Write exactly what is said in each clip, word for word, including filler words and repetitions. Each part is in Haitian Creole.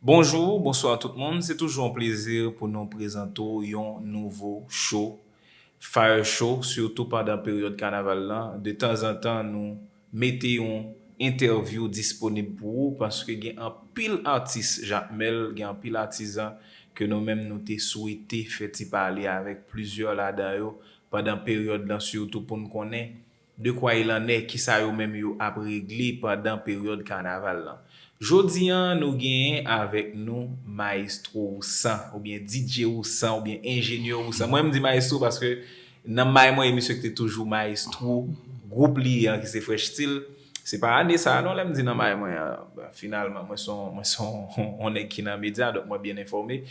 Bonjou, bonswa tout moun. Se toujou yon plezi pou nou prezante w yon nouvo show, Fire Show, sitou pandan peryòd kanaval lan. De tanzantan, nou mete yon entèvyou disponib pou ou, paske gen anpil atis Jakmèl, gen anpil atizan ke nou menm nou te swete fè ti pale avèk plizyè ladan yo pandan peryòd lan, sitou pou n konnen de quoi il en est, kisa yo menm yo ap regle pandan peryòd kanaval lan. Jodi a, nou genyen avèk nou Maestro Ousan, oubyen D J Ousan, oubyen Enjenyè Ousan. Mwen, m di Maestro paske nan may mwen, e misye ki te toujou maestro gwoup li an, ki se Fresh Style. Se pa ane sa a non, lè m di nan may mwen an, finalman, mwen se yon, mwen se yon, yon nèg ki nan medya, donk mwen byen enfòme.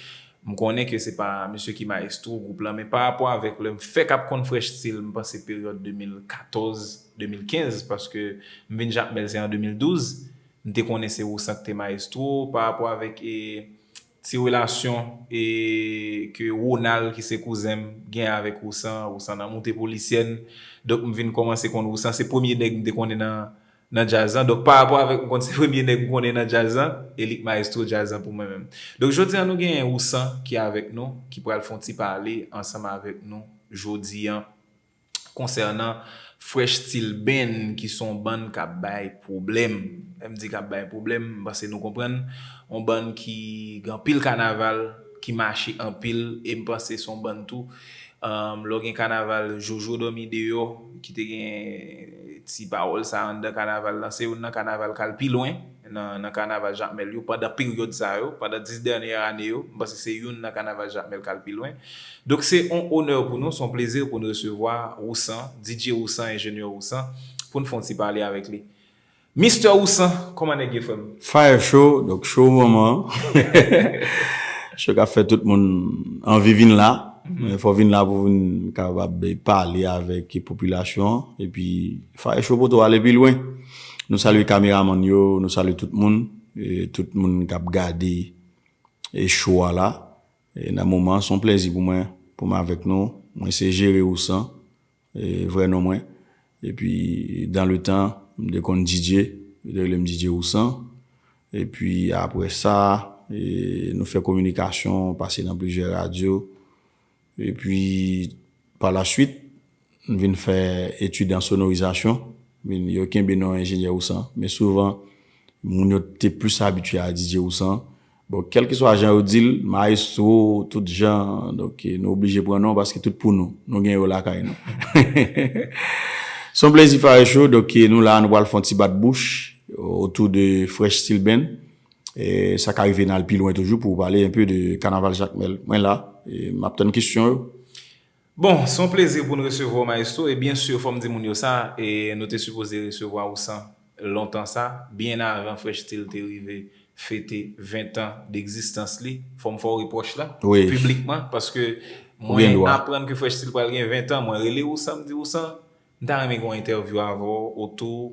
M konnen ke se pa misye ki maestro gwoup lan, men pa rapò avèk lè m fèk ap konn Fresh Style, m panse peryòd de mil katòz, de mil kenz, paske m vin Jakmèl se an de mil douz, m te konnen se Ousan ki te maestro, pa rapò avèk e, ti relasyon e, ke Ronald, ki se kouzen m, gen avèk Ousan, Ousan nan moute polisyèn, donk m vin kòmanse konn Ousan, se premye nèg m te konnen nan, nan djaz lan. Donk, pa rapò avèk m konn se premye nèg m konnen nan djaz lan, e li k maestro djaz lan pou mwen menm. Donk, jodi a, nou genyen Ousan ki avèk nou, ki pral fè yon ti pale ansanm avèk nou jodi a konsènan Fresh Style Band, ki se yon bann k ap bay pwoblèm. Lè m di k ap bay pwoblèm, m panse nou konprann. Yon bann ki gen anpil kanaval, ki mache anpil, e m panse se yon bann tou. Lè w gen kanaval Jojo Dòmi Deyò, ki te gen ti pawòl sa anndan kanaval lan, se youn nan kanaval k al pi lwen nan, nan kanaval Jakmèl yo pandan peryòd sa yo, pandan dis dènyè ane yo, m panse se youn nan kanaval Jakmèl k al pi lwen. Donk, se yon onè pou nou, se yon plezi pou n resevwa Ousan, D J Ousan, Enjenyè Ousan, pou n fè yon ti pale avèk li. Mistè Ousan, kòman nèg ye, frè m? Fire show, donk show moman. Show k ap fè tout moun anvi vin la. Men fò w vin la pou w vin kapab pale avèk popilasyon an. Epi, Fire show pou tou ale pi lwen. Nou salye kameramann yo, nou salye tout moun, e tout moun k ap gade e show a la. E nan moman an, se yon plezi pou mwen, pou m avèk nou. Mwen se Jere Ousan, e vrè non mwen. Epi, dans le temps, m te konn D J, yo te rele m D J Ousan. Epi, apre sa, e nou fè kominikasyon, pase nan plizyè radyo. Epi, pa la swit, m vin fè etid an sonorizasyon. Vin, yo kenbe non Enjenyè Ousan. Men souvan, moun yo te plis abitye a D J Ousan. Bon, kèlkeswa jan yo di l, maestro, tout jan, donk, e, nou oblije pran non paske tout pou nou. Nou gen yo lakay nou. Se yon plezi Fire Show, donk, e, nou la, nou pral fè yon ti bat bouch otou de Fresh Style Band. E, sa ka rive n al pi lwen toujou pou pale enpe de kanaval Jakmèl. Mwen la, e, m ap tann kesyon yo. Bon, se yon plezi pou n resevwa w, maestro, e byen si, fò m di moun yo sa, e nou te sipoze resevwa Ousan lontan sa, byen avan Fresh Style te rive fete ven tan degzistans li. Fò m fè w repwòch la, wi, piblikman, paske mwen aprann ke Fresh Style pral gen ven tan, mwen rele Ousan, m di, Ousan, m ta renmen gen yon entèvyou avè w otou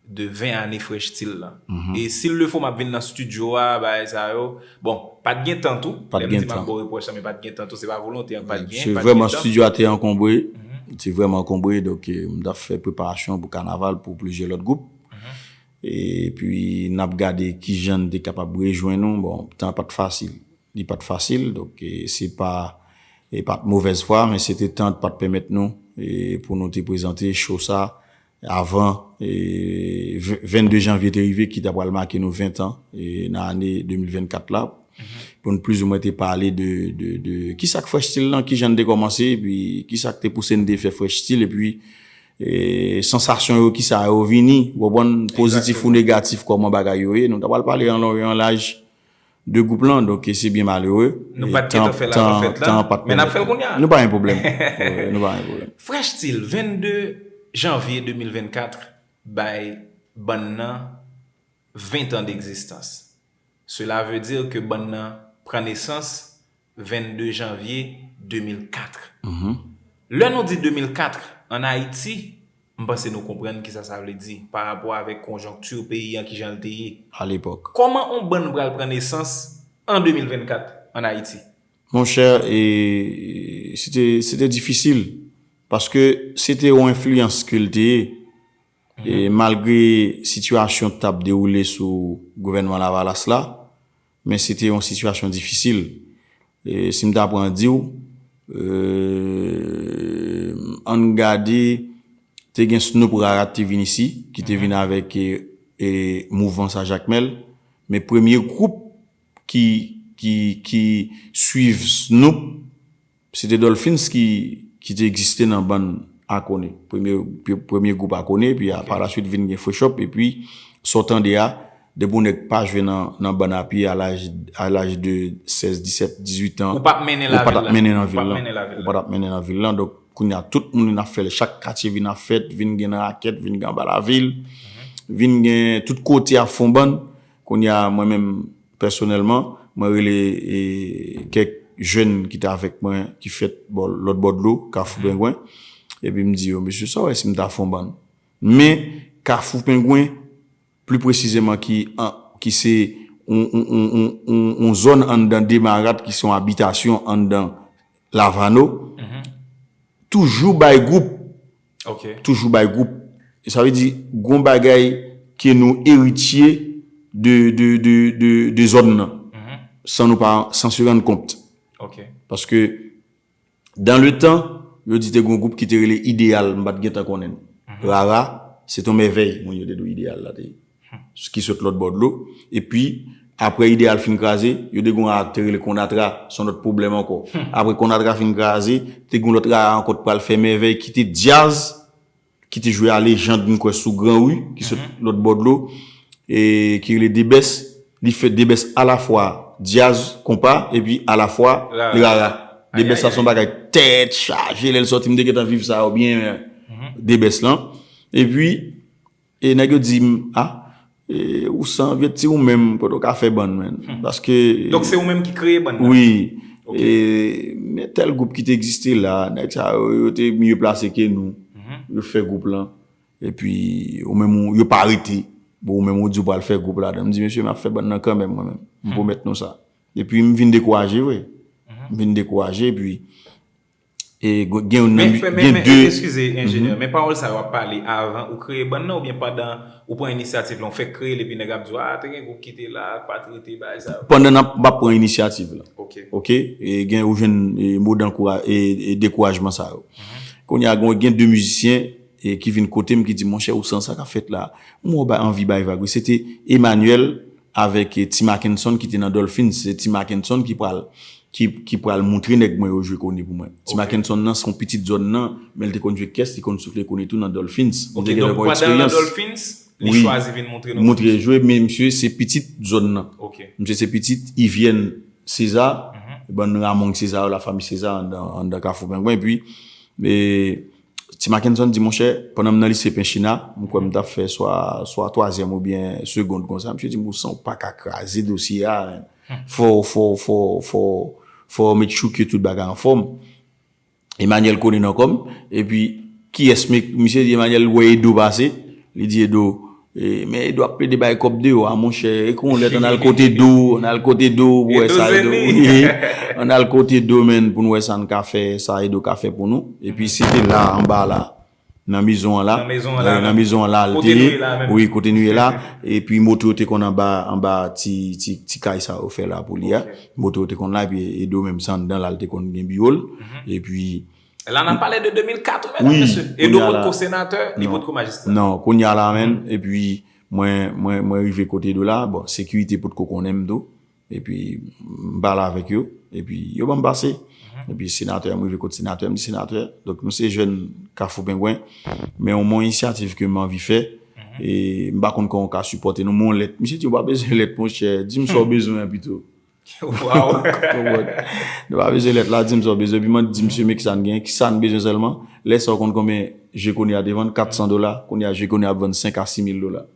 de ven ane Fresh Style la. E s'il le faut, m ap vin nan estidyo a, bagay sa yo. Bon, pa t gen tan tou. Lè m di m ap ba w repwòch sa, men pa t gen tan tou, se pa volonte an, pa t gen, se vrèman estidyo a te ankonbre. Te vrèman ankonbre, donk, e, m t ap fè preparasyon pou kanaval, pou plizyè lòt gwoup. Epi, n ap gade kijan n te kapab rejwenn nou. Bon, tan pa t fasil. Li pa t fasil, donk, e, se pa, e pa t movèz fwa, men se te tan pa t pèmèt nou, e, pou nou te prezante show sa avan, e, ven-, vennde janvye te rive, ki ta pral make nou ven tan, e, nan ane de mil vennkat la, pou n plizoumwen te pale de, de, de kisa k Fresh Style lan, kijan n te kòmanse, epi kisa k te pouse n te fè Fresh Style, epi, e, sansasyon yo, kisa yo vini, w konprann, pozitif ou negatif, kòman bagay yo ye. Nou ta pral pale an lon e an laj de gwoup lan, donk se byen malere. Nou pa t gentan fè l avan fèt la, men n ap fè l kounye a. Nou pa gen pwoblèm. Wi, nou pa gen pwoblèm. Fresh Style, vennde janvye de mil vennkat, bay bann nan ven tan degzistans. Cela veut dire que bann nan pran nesans vennde janvye de mil kat. Lè nou di de mil kat, ann Ayiti, m panse nou konprann kisa sa vle di pa rapò avèk konjonkti peyi an, kijan l te ye. A lepòk. Kòman on bann pral pran nesans an de mil vennkat ann Ayiti? Monchè, e, se te, se te difisil, paske se te yon enfliyans ke l te ye. E malgre sitiyasyon t ap dewoule sou gouvènman Lavalas la, Men se te yon sitiyasyon difisil. E si m ta pran di w, e, ann gade, te gen Snoop Rara ki te vin isi, ki te vin avèk, e, e, mouvman sa Jakmèl. Men premye gwoup ki, ki, ki swiv Snoop, se te Dolphins ki, ki te egziste nan bann Akone. Premye, pre- premye gwoup Akone, epi a, pa la swit vin gen Fresh Up, epi sa w tande a, depi yon nèg pa jwe nan, nan bann api a laj, a laj de sèz, disèt, dizuit an, ou pa t ap mennen lavil la. Ou pa t ap mennen nan vil la. Ou pa t ap mennen nan vil la. Donk, kounye a, tout moun vin ap fè, chak katye vin ap fèt, vin gen nan rakèt, vin gen anba lavil, vin gen tout kote ap fè yon bann. Kounye a, mwen menm, pèsonèlman, mwen rele, e, kèk jèn ki te avèk mwen, ki fèt bò, lòt bò dlo, Kafou Pengwen. Epi m di yo, "Mesye, sa w wè si m ta fè yon bann?" Men, Kafou Pengwen, pli presizèman, ki, an, ki se yon, yon, yon, yon, yon, yon zòn anndan Demarat, ki se yon abitasyon anndan Lavano, toujou bay gwoup. Toujou bay gwoup. E sa vle di, gon bagay ke nou eritye de, de, de, de, de zòn nan. San nou pa, san se rann kont. Paske, dan le tan, yo di te gon gwoup ki te rele Ideyal, m pa t gentan konnen l. Rara, se t on mèvèy, moun yo te di w Ideyal la te ye. Ki sot lòt bò dlo. Epi, apre Ideyal fin kraze, yo te gon Rara ki te rele Konatra, se yon lòt pwoblèm ankò. Apre Konatra fin kraze, te gon lòt Rara ankò t pral fè mèvèy ki te djaz, ki te jwe a Lejand, m kwè, sou Gran Ri, ki sot lòt bò dlo, e ki rele Debès. Li fè Debès alafwa djaz, konpa, epi alafwa rara. Debès la se yon bagay tèt chaje, lè l sòti, m te gentan viv sa yo byen, Debès lan. Epi, e nèg yo di m, "A, e, ou san vye ti ou menm, kote w ka fè bann, menm?" Paske... Donk, se ou menm ki kreye bann nan? Wi. E, men tèl gwoup ki te egziste la, nèg sa yo, yo te mye plase ke nou. Yo fè gwoup lan. Epi, ou menm, ou, yo pa rete. Bon, ou menm, ou di w pral fè gwoup ladan. M di, "Mesye, m ap fè bann nan kanmenm, mwen menm. M pwomèt nou sa." Epi, m vin dekouraje, vre. M vin dekouraje, epi, e, gen yon nan, men, men, gen men, de... Eskize, enjenyè, men pawòl sa yo ap pale avan ou kreye bann nan, oubyen pandan ou pran inisyativ la, ou fèk kreye l, epi nèg ap di w, "A, te gen gwoup ki te la, k pa t rete, bagay sa yo." Pandan n ap, m ap pran inisyativ la. Ok. E gen, ou jwenn, e, mo dankoura-, e, e dekourajman sa yo. Kounye a, gen, gen de mizisyen, e, ki vin kote m, ki di, "Monchè, ou san sa k ap fèt la?" M wè w bay, anvi bay vag, wi. Se te Emmanuel avèk, e, Tim Mackenson ki te nan Dolphins. Se Tim Mackenson ki pral, ki, ki pral moutre nèg mwen yo jwe kone pou mwen. Tim Mackenson nan se yon pitit zòn nan, men l te konn jwe kès, li konn soufle kone tou nan Dolphins. Ok, donk pandan l nan Dolphins, li chwazi vin moutre nou. Moutre jwe, men misye se pitit zòn nan. Ok. Misye se pitit Ivyèn Seza, bann Ramon Seza yo, lafanmi Seza anndan, anndan Kafou Pengwen. Epi, e, Ti Mackenson di, "Monchè, pandan m nan lise Penchina, m kwè m t ap fè swa, swa twazyèm oubyen segond konsa." Misye di m, "Ou san w pa ka kraze dosye a, men. Fò, fò, fò, fò, fò make sure ke tout bagay anfòm." Emmanuel Konin ankò m. Epi, kiyès, men, misye di Emmanuel wè Edo pase. Li di Edo, e, men Edo ap plede bay kòb deyò a, monchè. Ekri yon lèt, ann al kote Edo, ann al kote Edo pou wè sa Edo. Wi, ann al kote Edo, men, pou n wè sa n ka fè, sa Edo ka fè pou nou. Epi, se te la, anba la, nan mezon an la. Nan mezon an la, nan mezon an la, l te ye. Wi, kote nou ye la. Epi, moto yo te konn anba, anba ti, ti, ti kay sa yo fè la pou li a. Moto yo te konn la, epi Edo menm, se anndan la, l te konn gen biwo l. Epi, la, n ap pale de de mil kat, medam, mesye. Edo potko senatè, li potko majistra. Non, kounye a la, menm, epi mwen, mwen, mwen rive kote Edo la, bon, sekirite potko konnen m tou. Epi, m pale avèk yo, epi yo ban m pase. Epi, senatè, m rive kot senatè, m di, "Senatè, donk, nou se jèn Kafou Pengwen, men yon bon inisyativ ke m anvi fè, e m pa konn kòman w ka sipòte nou, men yon lèt." Misye di, "Ou pa bezwen lèt, monchè, di m sa w bezwen an pito." Waw. Konprann? Nou pa bezwen lèt la, di m sa w bezwen. Epi mwen di misye, "Men kisa n gen? Kisa n bezwen sèlman?" Lè sa w konn konbyen je kone a te vann? Kat san dola. Kounye a, je kone a ap vann senk a sis mil dola.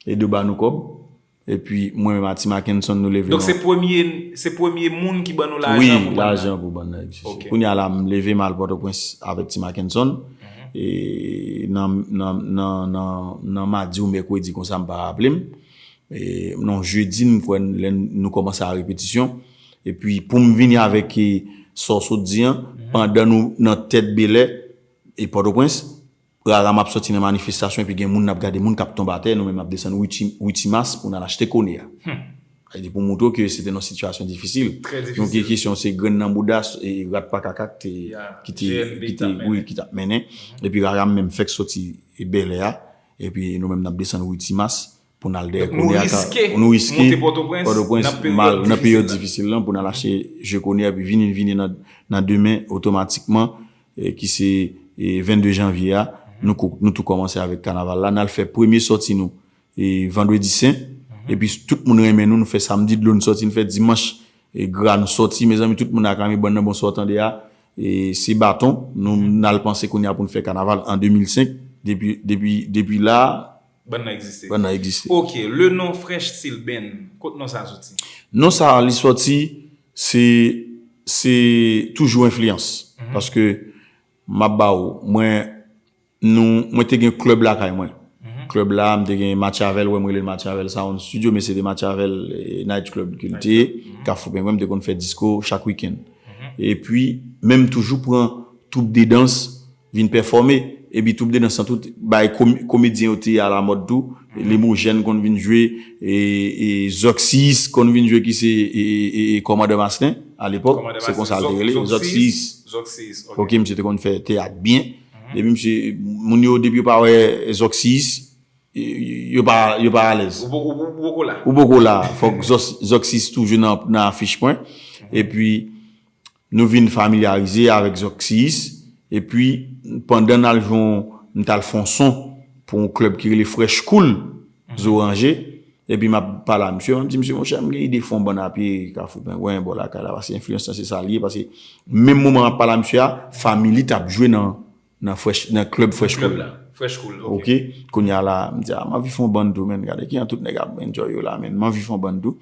Edo ba nou kòb. Epi mwen menm a Ti Mackenson, nou leve. Donk, se premye, se premye moun ki ban nou lajan pou bann nan? Wi, lajan pou bann nan egziste. Ok. Kounye a la, m leve, m al Pòtoprens avèk Ti Mackenson. E nan, nan, nan, nan, nan madi ou mèkredi konsa, m pa raple m. E, non, jedi, m kwè, lè n, nou kòmanse a repetisyon. Epi, pou m vini avèk, e, sa w sot di an, pandan nou nan tèt Bèlè e Pòtoprens, rara m ap sòti nan manifestasyon, epi gen moun n ap gade, moun k ap tonbe atè, nou menm n ap desann Witimas pou n al achte kone a. Sa vle di pou moutre w ke se te nan sitiyasyon difisil. Donk, kesyon se grenn nan bouda, e, rat pa kakak te, ki te, ki te, wi, ki t ap mennen. Epi Rara m menm fèk soti, e, Bèlè a. Epi nou menm n ap desann ri Timas pou n al dèyè Kone a. Nou riske monte Pòtoprens nan peryòd difisil lan pou n al achte Je Connais epi vini, vini nan, nan demen otomatikman, e, ki se, e, vennde janvye a, nou tou kòmanse avèk kanaval la. N al fè premye sòti nou e, Vandredi Sen. Epi tout moun renmen nou, nou fè samdi dlo, nou sòti, nou fè dimanch, e, gra, nou sòti, mezanmi, tout moun aklame bann nan, bonswa w tande a, e, se baton, nou n al panse kounye a pou n fè kanaval an de mil senk, depi, depi, depi la, bann nan egziste. Bann nan egziste. Ok, le nom Fresh Style Band, kot non sa soti? Non sa, li sòti, se, se toujou enfliyans. Paske, m ap ba w, mwen, nou, mwen te gen klèb lakay mwen. Klèb la, m te gen Matyavel, wè m rele l Matyavel Sound Studio, men se te Matyavel, e, Night Club ke l te ye, Kafou Pengwen, m te konn fè disko chak wikenn. Epi, men m toujou pran twoup de dans, vin pèfòme, epi twoup de dans lan tou, bay komi-, komedyen yo te ye alamòd tou, Lemojèn konn vin jwe, e, e, Zòk Sis konn vin jwe ki se, e, e, e, e, Kòmandan Masten, alepòk, se konsa l te rele, Zòk Sis. Zòk Sis, ok. Ok, misye te konn fè teyat byen. Depi misye, moun yo, depi yo pa wè Zòk Sis, yo pa, yo pa alèz. Ou poko, ou poko la. Ou poko la. Fòk Zòk, Zòk Sis toujou nan, nan afich mwen. Epi, nou vin familyarize avèk Zòk Sis. Epi, pandan n al jwenn, m t al fè yon son pou yon klèb ki rele Fresh Cool, Zoranje. Epi m ap pale a misye, m di, "Misye, monchè, m gen ide fè yon bann a pye, Kafou Pengwen, bò lakay la, paske enfliyans lan se sa l ye, paske menm moman m ap pale a misye a, fanmi li t ap jwe nan, nan Fresh, nan klèb Fresh Cool." Klèb la, Fresh Cool, ok. Ok, kounye a la, m di, "A, m anvi fè yon bann tou, menn, gade kijan tout nèg ap enjoy yo la, menn, m anvi fè yon bann tou."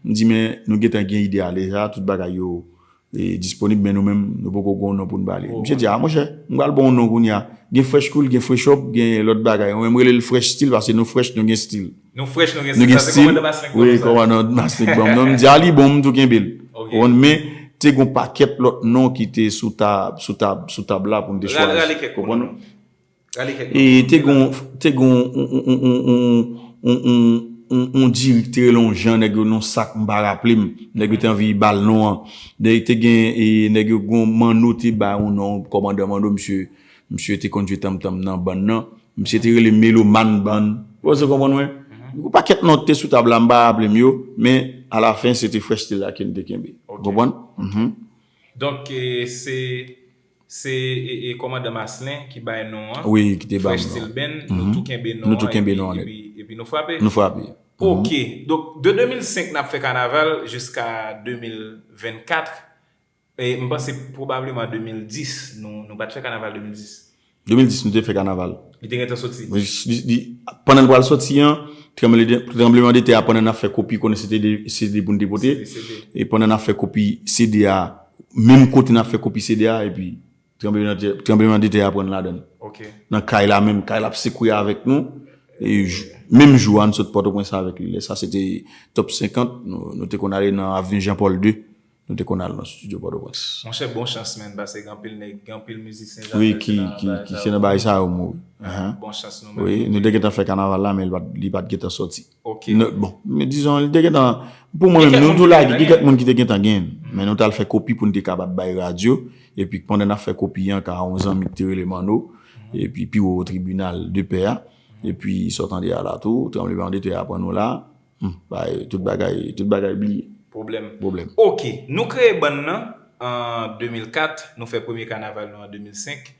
M di, "Men, nou gentan gen ide a deja, tout bagay yo, e, disponib, men nou menm, nou poko gen yon non pou n ba li." Misye di, "A, monchè, m pral ba w yon non kounye a. Gen Fresh Cool, gen Fresh Up, gen lòt bagay. Mwen, m rele l Fresh Style, paske nou fresh, nou gen stil." Nou fresh, nou gen stil. Sa se kòmandan Masten k ban nou sa. Wi, kòmandan Masten k ban m non. M di, "A, li bon, m tou kenbe l." Ok. Ou konprann? Men, te gen yon pakèt lòt non ki te sou tab, sou tab, sou tab la pou n te chwazi. Rale kèk non. Rale kèk non. E te gen, te gen yon, yon, yon diri ki te rele yon Jan, nèg yo non sa k m pa raple m. Nèg yo te anvi ba l non an. Nèg te gen, e, nèg yo gen yon Manno te bay yon non, kòmandan Manno, misye, misye te konn jwe tanmtanm nan bann nan. Misye te rele Melomàn Bann. Ou konprann mwen? Yon pakèt non te sou tab la, m pa raple m yo, men alafen, se te Fresh Style la ke n te kenbe. Ok. Ou konprann? Donk, e, se, se, e, e, kòmandan Masten ki bay non an. Wi, ki te ba m non. Fresh Style Band, nou tou kenbe non an, epi, epi, epi nou frape. Nou frape. Ok, donk, de de mil senk n ap fè kanaval jiska de mil vennkat. E m panse pwobableman de mil dis, nou, nou pa t fè kanaval de mil dis. De mil dis, nou te fè kanaval. Li te gentan soti. Li, li, pandan l pral soti an, tranble-, tranblemanntè a, pandan n ap fè kopi, konnen se te de, se de pou n te pote. Se de, se de. E pandan n ap fè kopi C D a, menm kote n ap fè kopi C D a, epi tranblemanntè, tranblemanntè a pran n ladan l. Ok. Nan kay la menm, kay la ap sekwe avèk nou. E jou, menm jou a, n sot Pòtoprens avèk li. Lè sa, se te top senkant, nou, nou te konn ale nan avni Jean Paul de. Nou te konn al nan estidyo Pòtoprens. Monchè, bon chans, menn, paske gen anpil nèg, gen anpil mizisyen Jakmèl ki, ki, ki se nan bagay sa yo mouri. Bon chans nou menm. Wi, nou te gentan fè kanaval la, men li pa t, li pa t gentan sòti. Ok. Bon, men dizon, li te gentan, pou mwen menm, nou tou lage, gen kèk moun ki te gentan gen, men nou t al fè kopi pou n te kapab bay radyo, epi pandan n ap fè kopi an, ka yon zanmi ki te rele Manno, epi pi wo tribinal de pè a, epi sa w tande a la tou, tranblemanntè a pran nou la, Hmm, bay, tout bagay, tout bagay bliye. Pwoblèm. Pwoblèm. Ok, nou kreye bann nan an de mil kat, nou fè premye kanaval nou an de mil senk.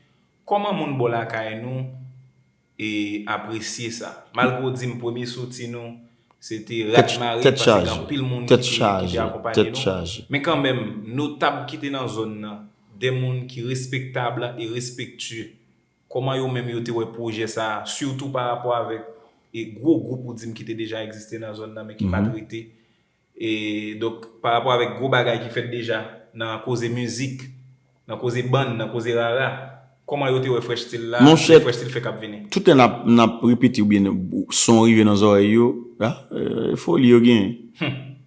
Kòman moun bò lakay nou e apresye sa? Malgre w di m premye soti nou, se te Rat Mare, paske gen anpil moun ki te, ki te akonpaye nou. Men kanmenm, notab ki te nan zòn nan, de moun ki respektab e respektye. Kòman yo menm yo te wè pwojè sa a, sitou pa rapò avèk e gwo gwoup ou di m ki te deja egziste nan zòn nan, men ki pa t rete. E donk, pa rapò avèk gwo bagay ki fèt deja nan koze mizik, nan koze bann, nan koze rara, kòman yo te wè Fresh Style la, Fresh Style fè k ap vini? Tout lè n ap, n ap repete oubyen son rive nan zòrèy yo, a, e, foli yo genyen.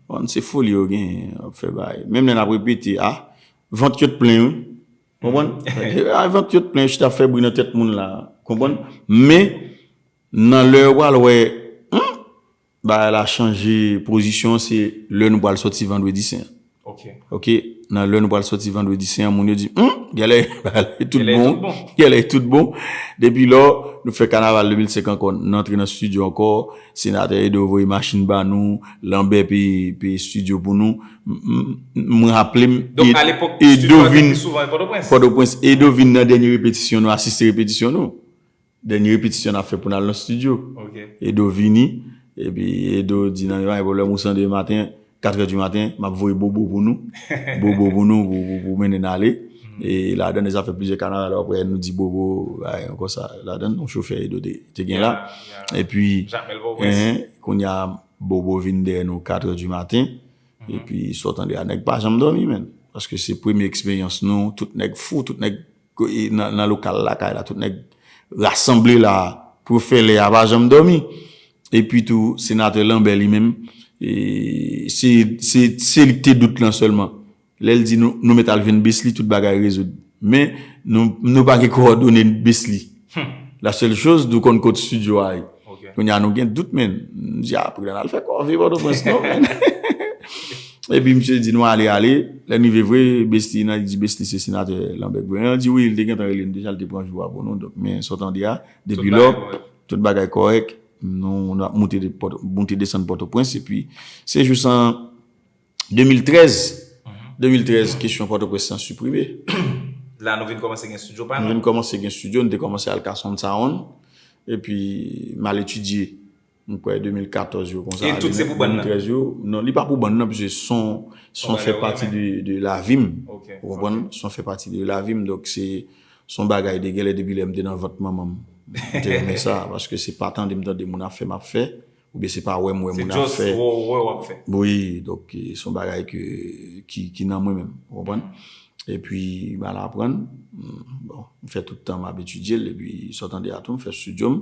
Bon, se foli yo genyen, y ap fè bagay. Menm lè n ap repete, a, vant yo t plen, wi. Konprann? Sa vle di, a, vant yo t plen, yo chita fè bri nan tèt moun la. Konprann? Men, nan lè yo pral wè, hmm, bagay la chanje pozisyon, se lè nou pral sòti Vandredi Sen. Ok. Ok, nan lè nou pral sòti Vandredi Sen, moun yo di, hmm, genlè bagay la tout Genlè bon, tout bon. Genlè tout bon. Depi lò, nou fè kanaval de mil senk ankò, nou antre nan studio ankò, senatè Edo voye machin ba nou, Lanbè peye peye studio pou nou. M- m- Mwen raple m, Donk, Ed- a lepòk, Edo studio a te vin pi souvan Pòtoprens. Pòtoprens. Edo vin nan dènye repetisyon nou, asiste repetisyon nou. Dènye repetisyon n ap fè pou n al nan studio. Ok. Edo vini, epi Edo di nan yon pwoblèm, ou san de maten, katrè di maten, m ap voye Bobo pou nou. Bobo pou nou, pou, pou, pou mennen n ale. E ladan, sa fè plizyè kanaval, apre nou di Bobo, ay, ankò sa, ladan, yon chofè Edo te, te gen la. Ya, ya. Epi, Jamel Pòtoprens. en, kounye a, Bobo vin dèyè nou katrè di maten. Epi, sòtan de la, nèg pa janm dòmi, menn. Paske se premye eksperyans nou, tout nèg fou, tout nèg ko- e nan, nan lokal lakay la, tout nèg rasanble la pou yo fè lè a, pa janm dòmi. Epi tou, senatè Lanbè li menm, e, se, se, se li ki te dout lan sèlman. Lè l di nou, nou mèt al jwenn Besly, tout bagay rezoud. Men, nou, nou pa gen kowòdone Besly. La sèl choz, nou konn kot studio a ye. Ok. Kounye a nou gen dout, menn. M di, apre la, n al fè kòve Pòtoprens, non, menn. Epi misye di nou ale, ale. Lè n rive vre, Besly, nan, li di Besly se senatè Lanbè Gouven. Li di wi, li te gentan rele n deja, li te pran jou a pou nou. Donk, men sa w tande a, depi lò, tout bagay kòrèk. Nou, nou ap moute de Pòto- moute desann Pòtoprens. Epi, se jous an de mil trèz, de mil trèz, kesyon Pòtoprens lan siprime. La, nou vin kòmanse gen studio pa Nou nou. vin kòmanse gen studio, nou te kòmanse al Kason Sound. Epi, m al etidye. M kwè de mil katòz yo konsa. E tout se pou bann nan? De mil trèz yo. Non, li pa pou bann nan, piske son, son bagay fè ou pati de, de lavi m. Ok, Ou konprann? Son fè pati de lavi m. Donk, se, se yon bagay de genlè depi lè m te nan vant manman m. M te renmen sa, paske se pa tande m tande moun ap fè, m ap fè. Oubyen se pa wè m wè Se moun ap just fè. Wè, wè w ap fè. Wi, donk, e, se yon bagay ke, ki, ki nan mwen menm, ou konprann? Epi, m al aprann, m, bon, m fè tout tan m ap etidye l, epi sa w tande a tou, m fè studio m.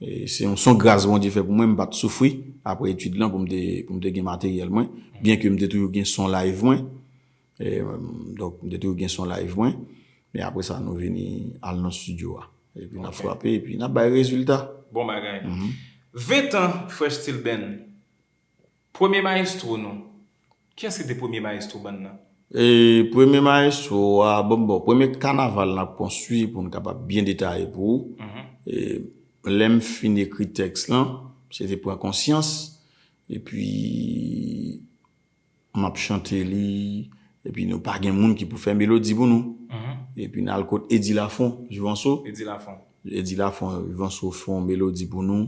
E se yon, se yon gras Bondye fè pou mwen, m pa t soufri apre etid lan pou m te, pou m te gen materyèl mwen, byen ke m te toujou gen son live mwen. E, donk, m te toujou gen son live mwen. Men apre sa, nou vini al nan studio a. Epi n ap frape, epi n ap bay rezilta. Bon bagay. Ven tan Fresh Steel Band. Premye maestro nou. Kiyès ki te premye maestro bann nan? E premye maestro a, bon, bon, premye kanaval n ap konstwi pou n kapab byen detaye pou ou. E lè m fin ekri tèks lan, se te pran konsyans, epi m ap chante li, epi nou pa gen moun ki pou fè melodi pou nou. Epi n al kot Edi Lafon, Juvanso. Edi Lafon. Edi Lafon, Juvanso fè yon melodi pou nou.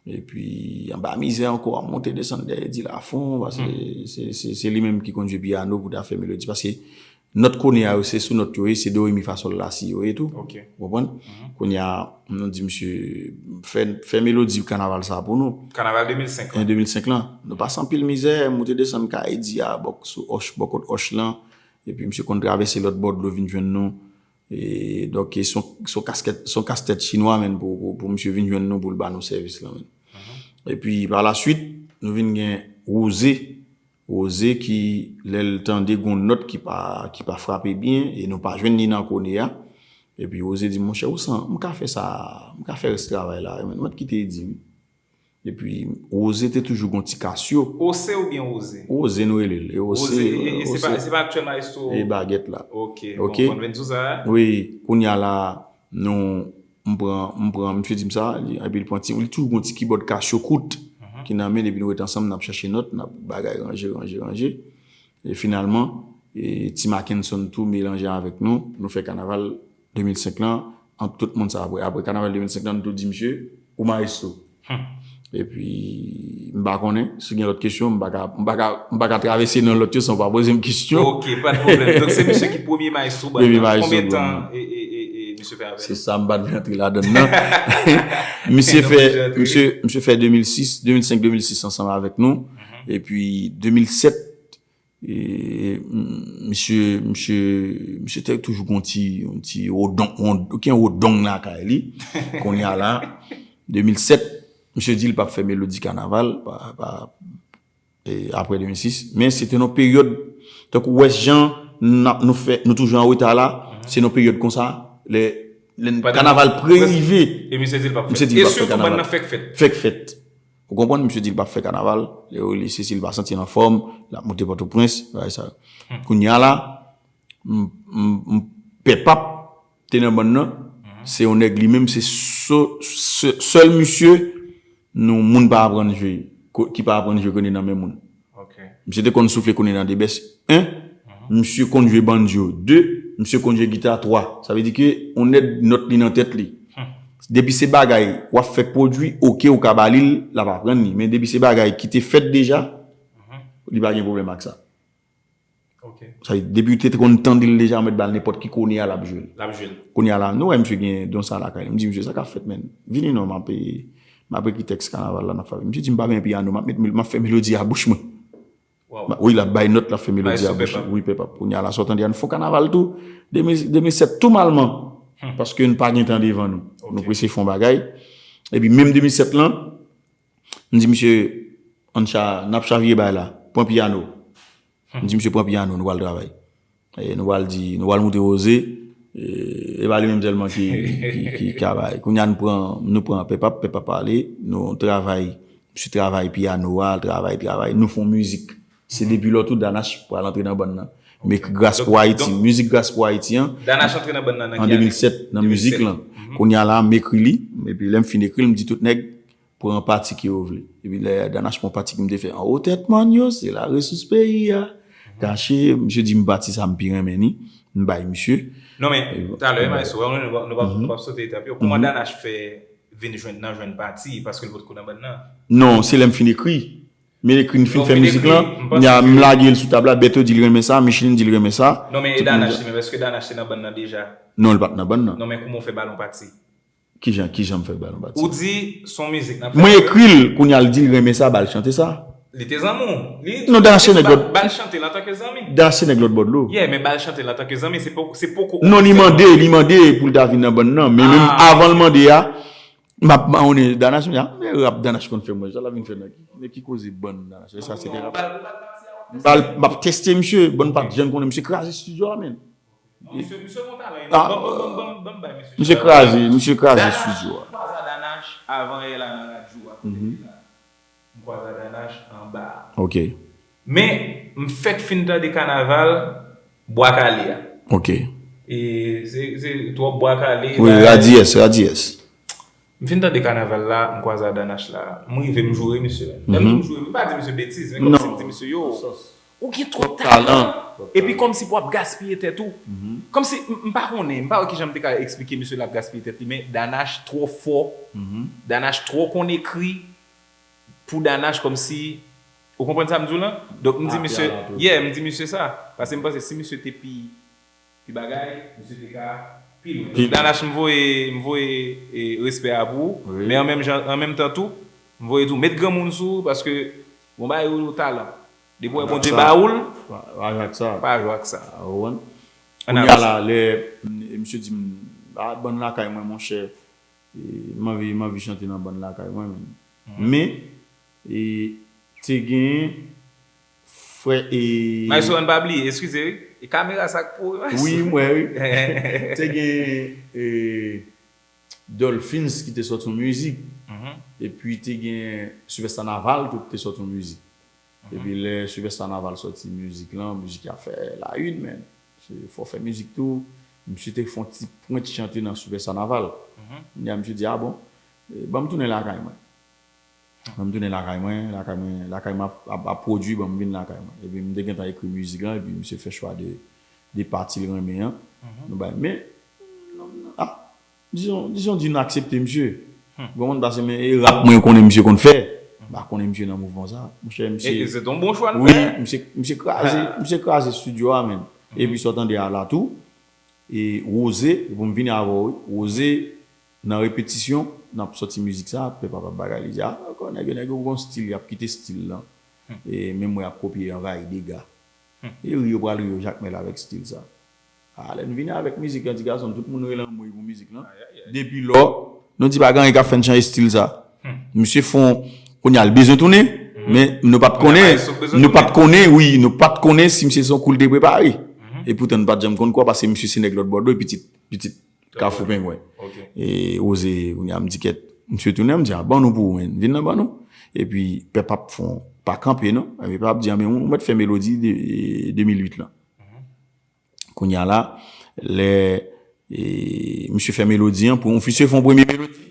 Epi, anba mizè ankò, ap monte desann dèyè Edi Lafon, paske se, se, se li menm ki konn jwe pyano pou ta fè melodi. Paske nòt kounye a yo, se sou nòt yo ye, se do, re, mi, fa, sòl, la, si yo ye tou. Ok. Ou konprann? Kounye a, nou di misye, fè, fè melodi kanaval sa pou nou. Kanaval de mil senk An lan. de mil senk lan. Nou pase anpil mizè, monte desann kay Edi a, bò sou Òch, bò kot Òch lan. Epi misye konn travèse lòt bò dlo vin jwenn nou. E, donk, e se yon, se yon kaskèt, se yon kastèt chinwa, menn, pou, pou, pou misye vin jwenn nou, pou l ba nou sèvis lan, menn. Epi, pa la swit, nou vin gen Woze. Woze ki, lè l tande gon nòt ki pa, ki pa frape byen, e nou pa jwenn li nan kone a. Epi Woze di, monchè, ou san, m ka fè sa, m ka fè rès travay la, menn, mwen kite Edi, wi. Epi, Woze te toujou gon ti kasyo. Ose oubyen Woze? Woze nou rele l. E Ose, Woze, e, e se pa, se pa aktyèl maestro? E bagèt la. Ok, Ok. Bon, konn vin sou sa. Wi, kounye a la, nou, m pran, m pran, misye di m sa, li, epi l pran ti, li toujou gon ti kibòd kasyo kout ki nan men, epi nou ret ansanm, n ap chèche nòt, n ap bagay ranje, ranje, ranje. E finalman, e, Ti Mackenson tou melanje avèk nou, nou fè kanaval de mil senk lan, ant tout moun sa apre. Apre kanaval de mil senk lan, nou tou di misye, ou maestro. Epi, m pa konnen, si gen lòt kesyon, m pa ka, m pa ka, m pa ka travèse nan lòt yo san w pa poze m kesyon. Ok, pa de pwoblèm. Donk, se misye ki premye maestro bann Premye nan. maestro Konbyen bann tan nan. e, e, e, e, misye fè avè Se nou? sa m pa t vle antre ladan l nan. Misye Nou fè, oblije antre. Misye, misye fè de mil sis, de mil senk, de mil sis ansanm avèk nou. Epi de mil sèt, e, m- misye, misye, misye te toujou gon ti, yon ti wodong, yon, ki yon wodong lakay li. Kounye a la, de mil sèt, misye di l p ap fè melodi kanaval, pa, pa, e, apre de mil sis. Men se te yon peryòd, tankou wè jan n ap, nou fè, nou toujou an reta la, se yon peryòd konsa, lè, lè Pandan kanaval pre rive, E misye di l p ap misye fè. di l E p ap fè sitou kanaval. Bann nan fèk fèt. Fèk fèt. Ou konprann, misye di l p ap fè kanaval, li se si l pa santi l anfòm, l ap monte Pòtoprens, bagay sa yo. Kounye a la, m, m, m, Pè Pap te nan bann nan, se yon nèg li menm, se so- se- sèl misye nou moun pa aprann jwe, ko- ki pa aprann jwe kone nan men moun. Ok. Misye te konn soufle kone nan de bès en, misye konn jwe banjo de, misye konn jwe gita twa. Sa vle di ke yon nèg nòt li nan tèt li. Depi se bagay w ap fè k pwodui, oke, ou ka ba li l, l ap aprann li. Men depi se bagay ki te fèt deja, li pa gen pwoblèm ak sa. Ok. Sa vle di, depi ou te konn tande l deja, ou mèt ba l nenpòt ki kone a l ap jwe l. L ap jwe l. Kounye a la, nou wè misye gen don sa lakay li. M di, "Misye, sa k ap fèt, menn? Vini non, m ap, m ap ekri tèks kanaval la, n ap fè." Misye di, "M pa gen pyano, m ap met, m ap fè melodi a bouch mwen." Waw. Ma- Wi, l ap bay nòt, l ap fè melodi a sou bouch. Pepap. Wi, Pepap. Kounye a la, sa w tande a, nou fè yon kanaval tou. De mil, de mil sèt tou malman. Paske nou pa gen tan devan nou. Nou prese fè yon bagay. Epi menm de mil sèt lan, m di misye, "Ann cha, n ap chavire bay la. Pran pyano." M di misye, "Pran pyano, nou pral travay." E nou pral di, nou pral moute Woze. E, e pa li menm sèlman ki, ki, ki, ki ka bay. Kounye a nou pran, nou pran Pepap, Pepap pale, nou travay, misye travay pyano a, travay, travay, nou fè yon mizik. Se depi lò tou Danach pral antre nan bann nan. M ekri Gras pou Ayiti, mizik Gras pou Ayiti an, Danach antre nan bann nan nan an ki ane? de mil sèt, nan mizik lan. Kounye a la, m ekri li, epi lè m fin ekri l, m di tout nèg, pran pati ke yo vle. Epi lè Danach pran pati ke m te fè anwo tèt mòn yo, se la resous peyi a. Kache, misye di m pati sa m pi renmen ni, m bay misye. Non men, talè, maestro, nou pa- nou pa- nou pa sote etap yo. Kouman Danach fè vin jwenn nan jwenn pati, paske l potko nan bann nan? Non, se lè m fin ekri. Men ekri, m fin fè mizik lan, m panse m lage l sou tab la, Bèto di l renmen sa, Micheline di l renmen sa. Non men e Danach li menm, èske Danach te nan bann nan deja? Non, l pa t nan bann nan. Non men kouman w fè ba l yon pati? Kijan, kijan m fè ba l yon pati? Ou di se yon mizik n ap fè. Mwen ekri l, kounye a l di l renmen sa, ba l chante sa. Li te zanmi w. Li Non, Danach se nèg lòt. Ba l chante l antanke zanmi. Danach se nèg lòt bòdlo. Yeah, men ba l chante l antanke zanmi, se poko se poko. Non, li mande, li mande pou l ta vin nan bann nan. Men menm avan l mande a, m ap mawonnen Danach, m di, "Ah, men rap Danach konn fè mwen, sa l ap vin fè nan ki, nan ki koze bann Danach?" E sa se te rap. M pral- m ap teste misye, bann pa t janm konnen misye kraze studio a, menn. Misye misye gon talan. Ah. Ban ban ban ban ban bay misye. Misye kraze, misye kraze studio a. Kwaza Danach avan yè la nan radyo a. M kwaza Danach anba a. Ok, Men m fèk fin tande kanaval Bwa Kale a. ok. E se se twòp Bwa Kale. Wi, Radiyès, Radiyès. M fin tande kanaval la, m kwaze a Danach la. M rive m joure misye. Lè m di m joure, m pa di misye betiz, men kòmsi m di misye yo. Ou gen twòp talan. Epi kòmsi pou ap gaspiye tèt ou. Kòmsi m m pa konnen, m pa wè kijan m te ka eksplike misye l ap gaspiye tèt li, men Danach twò fò. Danach twò konn ekri pou Danach kòmsi. Ou konprann sa m di w lan? Donk m di misye, yeah, m di misye sa. Paske m panse si misye te pi pi bagay, misye te ka pi lwen. Donk Danach m voye, m voye e, respè a pou ou, men an menm jan, an menm tan tou, m voye tou met granmoun sou ou paske bon bagay ou talan. Depi w wè Bondye ba ou l, Pa jwe ak sa. Pa jwe ak sa. Kounye a la, lè misye di m, "Ah, bann lakay mwen, monchè, m anvi, m anvi chante nan bann lakay mwen, menm." Men, e, te gen frè e. Maestro, ann pa bliye, eskize wi. E kamera sa k pou wi, maestro. Wi, m wè, wi. Te gen e, Dolphins ki te sòti yon mizik. Epi te gen Sylvester Naval tou ki te sòti yon mizik. Epi lè Sylvester Naval sòti mizik lan, mizik la fè la une, menn. Se fò fè mizik tou. Misye te fè yon ti pwent chante nan Sylvester Naval. Kounye a misye di, "Ah bon, e, ban m tounen lakay mwen." Ban m tounen lakay mwen, lakay mwen, lakay mwen ap, ap, ap pwodui, ban m vin lakay mwen. Epi m te gentan ekri mizik lan, epi misye fè chwa de, de pati l renmen an. Nou bay, men, ah, dizon, dizon di nou aksepte misye. Ou konprann, paske men, e rap mwen konnen misye konn fè. M pa konnen misye nan mouvman sa. Monchè, misye. E se t on bon chwa l Wi, fè. Misye, misye kraze, misye kraze studio a, menn. Epi sa w tande a la tou, e Woze, e pou m vini avè w, wi. Woze, nan repetisyon, n ap sòti mizik sa, Pepap ap bagay, li di, "Ah, ankò, nèg yo, nèg yo gon stil, y ap kite stil lan. E menm mwen ap kopye anvayi dega." E ri yo pral ri yo Jakmèl avèk stil sa. Ah, lè n vini avèk mizik lan, ti gason, tout moun rele anmwey pou mizik lan. Depi lò, nou di pa gen anyen k ap fè n chanje stil sa. Misye fè yon, kounye a l bezwen tounen, men nou pa t konnen, nou pa t konnen, wi, nou pa t konnen si misye se yon kou l te prepare. E poutan nou pa t janm konn kwa, paske misye se nèg lòt bòdlo, pitit, pitit Kafou Pengwen. E Woze, kounye a m di kèt, misye tounen, m di, "Ah, ban nou pou ou, menn, vin nan ban nou." epi Pè Pap fè yon pa kanpe non, epi Pè Pap di, "Anben, ou mèt fè melodi de, de mil uit lan." Kounye a la, lè e, misye fè melodi an, pou misye fè yon premye melodi.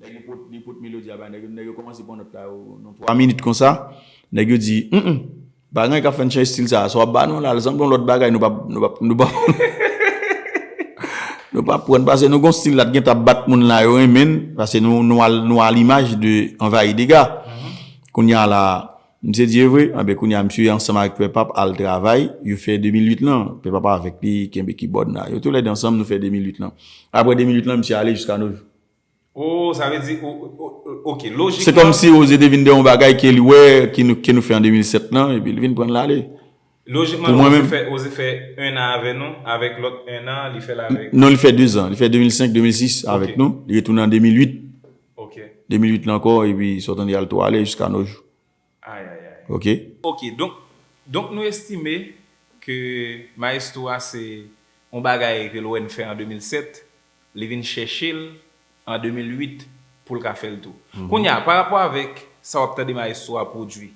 Nèg yo pot, li pot melodi a bay nèg yo, nèg yo kòmanse pran nòt la, yo, nan twa minit konsa, nèg yo di, "Hum, hum, pa gen anyen k ap fè n chanje estil sa a, sa w ap ba nou la, l sanble yon lòt bagay, nou p ap, nou p ap, nou p ap, nou p ap pran, paske nou gon estil la t gentan ap bat moun la, yo renmen n, paske nou, nou al, nou alimaj de Anvayi Dega." Kounye a la, misye di, "E vre?" Anben, kounye a, misye ansanm avèk Pè Pap al travay, yo fè de mil uit lan. Pè Pap avèk li, kenbe kibòd la. Yo toulède ansanm, nou fè de mil uit lan. Apre de mil uit lan, misye ale jiska nos jours. Oh, sa vle di, o- o- o- ok, lojikman. Se kòmsi Oze te vin de yon bagay ke li wè, ke nou, ke nou fè an de mil sèt lan, epi li vin pran l ale. Lojikman, Pou mwen Oze menm. Fè, Oze fè en an avè nou, avèk lòt en an, li fè l avèk. Non, li fè de zan. Li fè de mil senk, de mil sis avèk Ok. nou. Li retounen an de mil uit. Ok. De mil uit lan ankò, epi sa w tande al tou ale jiska nos jours. Ay, ay, ay. Ok? Ok, donk, donk nou estime ke Maestro a se yon bagay ke l wè n fè an de mil sèt, li vin chèche l an de mil uit pou l ka fè l tou. Kounye a, pa rapò avèk sa w ap tande Maestro a pwodui,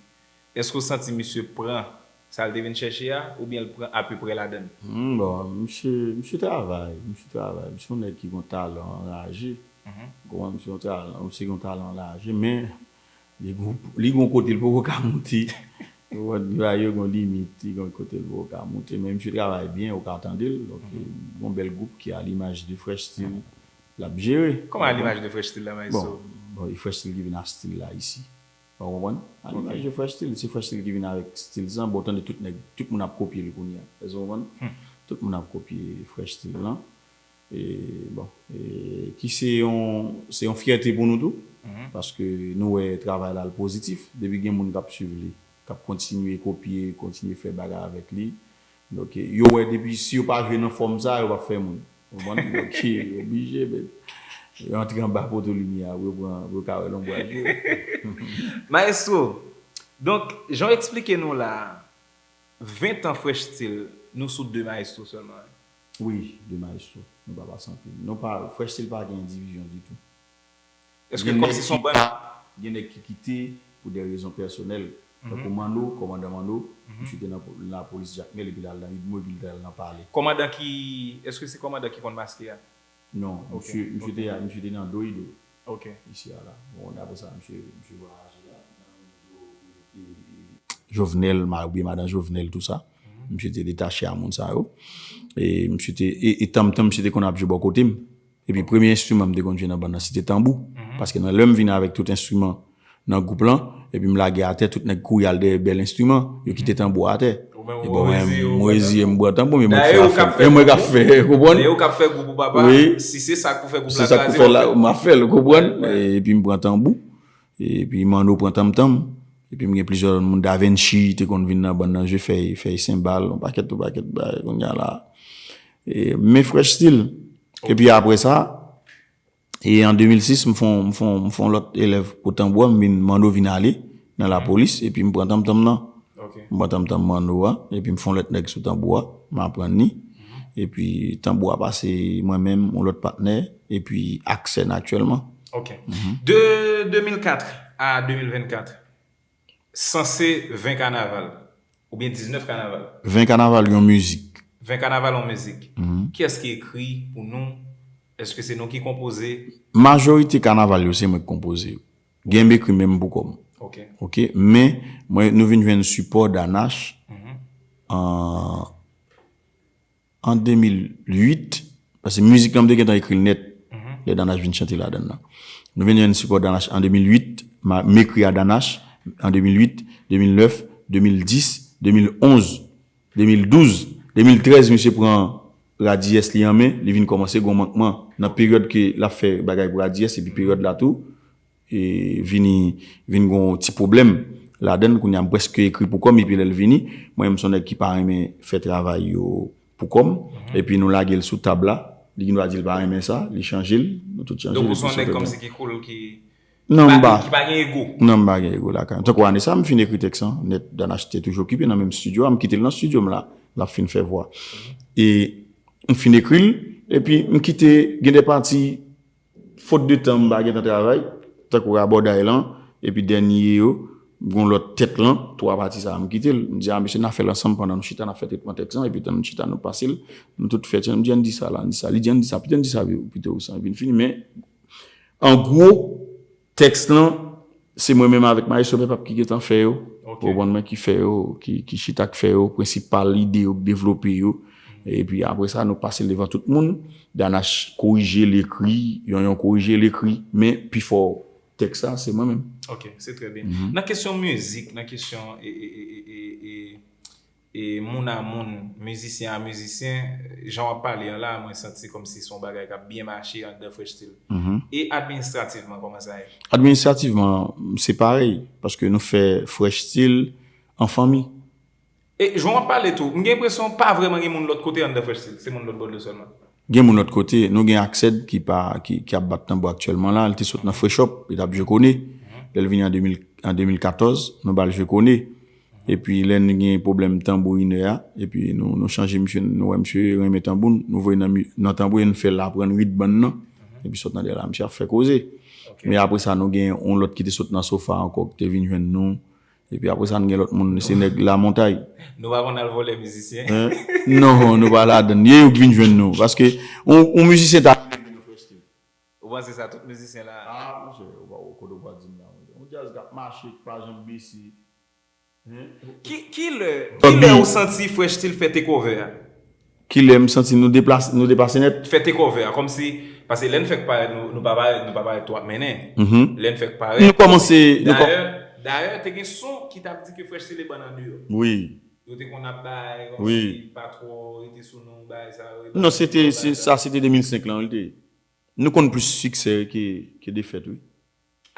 èske w santi misye pran sa l te vin chèche a, oubyen l pran apeprè ladan l? Hmm, bon, misye, misye travay, misye travay. Misye yon nèg ki gon talan anraje. Ou konprann, misye yon talan, misye gon talan anraje, men li gon, li gon kote l poko ka moute. Ou konprann, bagay yo gon limit, li gon kote l poko ka moute, men misye travay byen, ou ka tande l. Donk, gon bèl gwoup ki a limaj de Fresh Style, l ap jere. Kòman a limaj de Fresh Style la, Maestro? Bon, bon, e Fresh Style ki vin a stil la isi. Ou konprann? A limaj de Fresh Style, se Fresh Style ki vin avèk stil sa, bon, tande tout nèg, tout moun ap kopye l kounye a. Èske w konprann? Tout moun ap kopye Fresh Style lan. E, bon, e, ki se yon, se yon fyète pou nou tou, paske nou wè travay la l pozitif, depi gen moun k ap swiv li, k ap kontinye kopye, kontinye fè bagay avèk li. Donk, yo wè depi si yo pa jwe nan fòm sa, yo p ap fè moun. Ou konprann? Donk, yo oblije, men, yo antre anba poto limyè a, pou yo pran, pou yo ka wè lonbraj yo. Maestro, donk, jan w eksplike nou la, ven tan Fresh Style, nou sou de maestro sèlman. Wi, de maestro. Nou pa pase anpil. Nou pa, Fresh Style pa gen divizyon ditou. Èske kòmsi se yon bann. Gen nèg ki kite pou de rezon pèsonèl. Tankou Manno, kòmandan Manno, misye te nan lapolis Jakmèl, epi l al nan UDMO, epi l te al nan palè. Kòmandan ki, èske se kòmandan ki konn maske a? Non, misye, misye te, misye te nan Doido. Ok. Isi a la. Bon, apre sa, misye, misye vwayaje la. Jovenel, ma- oubyen madan Jovenel, tou sa. Misye te detache a moun sa yo. E misye te, e, e tanm tanm, misye te konn ap jwe bò kote m. Epi premye enstriman m te konn jwe nan bann nan, se te tanbou. Paske nan lè m vin avèk tout enstriman nan gwoup lan, epi m lage atè, tout nèg kouri al dèyè bèl enstriman, yo kite tanbou atè. E bon, mwen, m reziye m pran tanbou, men mwen k ap fè, e mwen k ap fè, konprann? Dayè ou k ap fè gwoup ou papa, si se sa k pou fè gwoup la kraze, w ap fè l. M ap fè l, konprann? Epi m pran tanbou, epi Manno pran tanm tanm, epi m gen plizyè lòt moun, Davenchi te konn vin nan bann nan jwe, fè, fè senbal, yon pakèt, yon pakèt bagay, kounye a la. E, men Fresh Style. Epi apre sa, e an de mil sis, m fè yon, m fè yon, m fè yon lòt elèv pou tanbou a, m vin, Manno vin ale nan lapolis, epi m pran tanm tanm nan. M pran tanm tanm Manno a, epi m fè yon lòt nèg sou tanbou a, m aprann li. Epi tanbou a pase mwen menm, yon lòt patnè, epi ak sèn aktyèlman. Ok. De de mil kat a de mil vennkat, sanse ven kanaval, oubyen diznèf kanaval. Ven kanaval, yon mizik. Ven kanaval, yon mizik. Kiyès ki ekri pou nou? Èske se nou ki konpoze? Majorite kanaval yo, se mwen ki konpoze yo. Gen m ekri menm pou kò m. Ok. Ok, men mwen, nou vin jwenn sipò Danach an, an de mil uit, paske mizik lan m te gentan ekri l nèt, lè Danach vin chante ladan l lan. Nou vin jwenn sipò Danach an de mil uit, ma- m ekri a Danach an de mil uit, de mil nèf, de mil dis, de mil onz, de mil douz, de mil trèz, misye pran Radiyès li an men, li vin kòmanse gon mankman nan peryòd ke l ap fè bagay pou Radiyès, epi peryòd la tou, e vini, vin gon ti pwoblèm ladan l, kounye a m prèske ekri pou kò m, epi lè l vini, mwen menm se yon nèg ki pa renmen fè travay yo pou kò m, epi nou lage l sou tab la, li gen dwa di l pa renmen sa, li chanje l, nou tout chanje l. Donk ou se yon nèg kòmsi ki cool, ki Non, m pa. Ki pa gen ego. Non, m pa gen ego lakay mwen. Tankou ane sa, m fin ekri tèks lan, nèt, Danach te toujou okipe nan menm estidyo a, m kite l nan estidyo m la, l ap fin fè vwa. E m fin ekri l, epi m kite, gen de pati, fot de tan, m pa gentan travay, tankou Rabòday lan, Epi dènye yo, gon lòt tèt lan, twa pati sa a, m kite l. M di, a, mesye, n a fè l ansanm pandan nou chita, n a fè tretman tèks lan, epi tan nou chita, nou pase l, nou tout fè, m di, ann di sa la, ann di sa, li di, ann di sa, pito ann di sa, pito sa, epi n fini. Men, an gwo, tèks lan, se mwen menm avèk Maestro Pepap ki gentan fè yo. Ou konprann mwen, ki fè yo, ki, ki chita k fè yo, prensipal ide yo, k devlope yo. Epi apre sa, nou pase l devan tout moun. Danash korije l, ekri, Yonyon korije l, ekri, men pi fò tèks la, se mwen menm. Ok, se trè byen. Nan kesyon mizik, nan kesyon e, e, e, e, e, e, e moun a moun, mizisyen a mizisyen, jan w ap pale an la, mwen santi kòmsi se yon bagay k ap byen mache anndan Fresh Style. E administrativman, kòman sa ye? Administrativman, se parèy, paske nou fè Fresh Style an fanmi. E jan w ap pale tou, m gen enpresyon pa vrèman gen moun lòt kote anndan Fresh Style, se moun lòt bò dlo sèlman. Gen moun lòt kote, nou gen Acced ki pa, ki, ki ap bat tanbou aktyèlman la, li te sot nan Fresh Up, li t ap jwe kone. Lè l vini an de mil, an de mil katòz, nou ba l jwe kone. Epi lè n gen pwoblèm tanbourinè a, epi nou, nou chanje misye, nou wè misye renmen tanbou, nou voye nan mi-, nan tanbou e n fè l aprann rit bann nan. Epi sot nan dèyè la, misye ap fè koze. Men apre sa, nou gen yon lòt ki te sot nan sofa ankò, ki te vin jwenn nou. Epi apre sa, n gen lòt moun, se nèg Lamontay. Nou pa konn al vòlè mizisyen. Non, nou pa ladann. Ye yo k vin jwenn nou. Paske yon, yon mizisyen ta. Ou panse sa, tout mizisyen la? Ah, monchè, ou pa kote ou pa di m la, monchè. Yon djaz k ap mache, k pa janm bese. Ki, ki lè, ki lè ou santi Fresh Style fè takeover a? Ki lè m santi nou deplase, nou depase nèt? Fè takeover a, kòmsi, paske lè n fèk parèt, nou, nou pa parèt, nou pa parèt twò ap mennen. Lè n fèk parèt, nou kòmanse, nou kò- dayè, dayè, te gen son ki t ap di ke Fresh Style e bann andeyò. Wi. Yo te konn ap bay, kòmsi pa twò rete sou nou, bay sa yo. Non, se te, se, sa, se te de mil senk lan, wi, l te ye. Nou konn plis siksè ke, ke defèt, wi.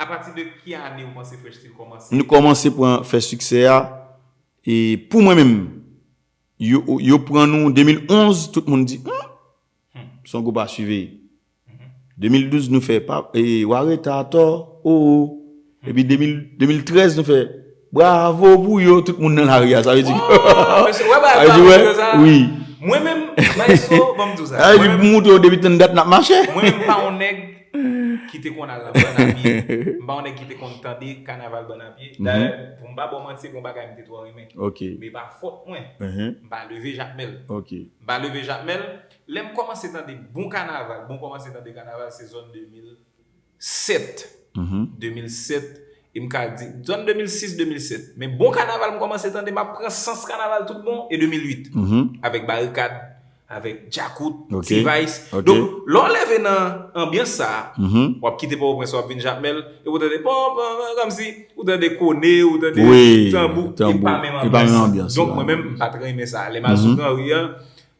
Apati de ki ane ou panse Fresh Style kòmanse? Nou kòmanse pran, fè siksè a, e pou mwen menm, yo, yo pran nou de mil onz, tout moun di, hmm, se yon gwoup a siveye. De mil douz, nou fè pa, e, Wareta atò, o, o. Epi de mil, de mil trèz, nou fè bravo pou yo, tout moun nan lari a, sa vle di. Sa vle di, wè, wi. Mwen menm, Maestro, ban m di w sa. Sa vle di, pou moutre yo depi tann dat n ap mache. Mwen menm, m pa yon nèg ki te konn al nan bann a pye. M pa yon nèg ki te konn tande kanaval bann a pye. Dayè, pou m pa ba w manti, se yon bagay m te twò renmen. Men pa fòt mwen, m pa leve Jakmèl. M pa leve Jakmèl. Lè m kòmanse tande bon kanaval, bon kòmanse tande kanaval, se zòn de mil sèt. De mil sèt, e m ka di, zòn de mil sis, de mil sèt. Men bon kanaval m kòmanse tande, m ap pran sans kanaval tout bon, e de mil uit. Avèk Barikad, avèk Djakout, T-Vice. Donk, lè w leve nan anbyans sa a, w ap kite Pòtoprens, w ap vin Jakmèl, e w tande, pon, pon, pon, kòmsi, w tande kone, w tande tanbou, e pa menm anbyans. Donk, mwen menm, m pa t renmen sa. Lè m al sou Gran Ri an,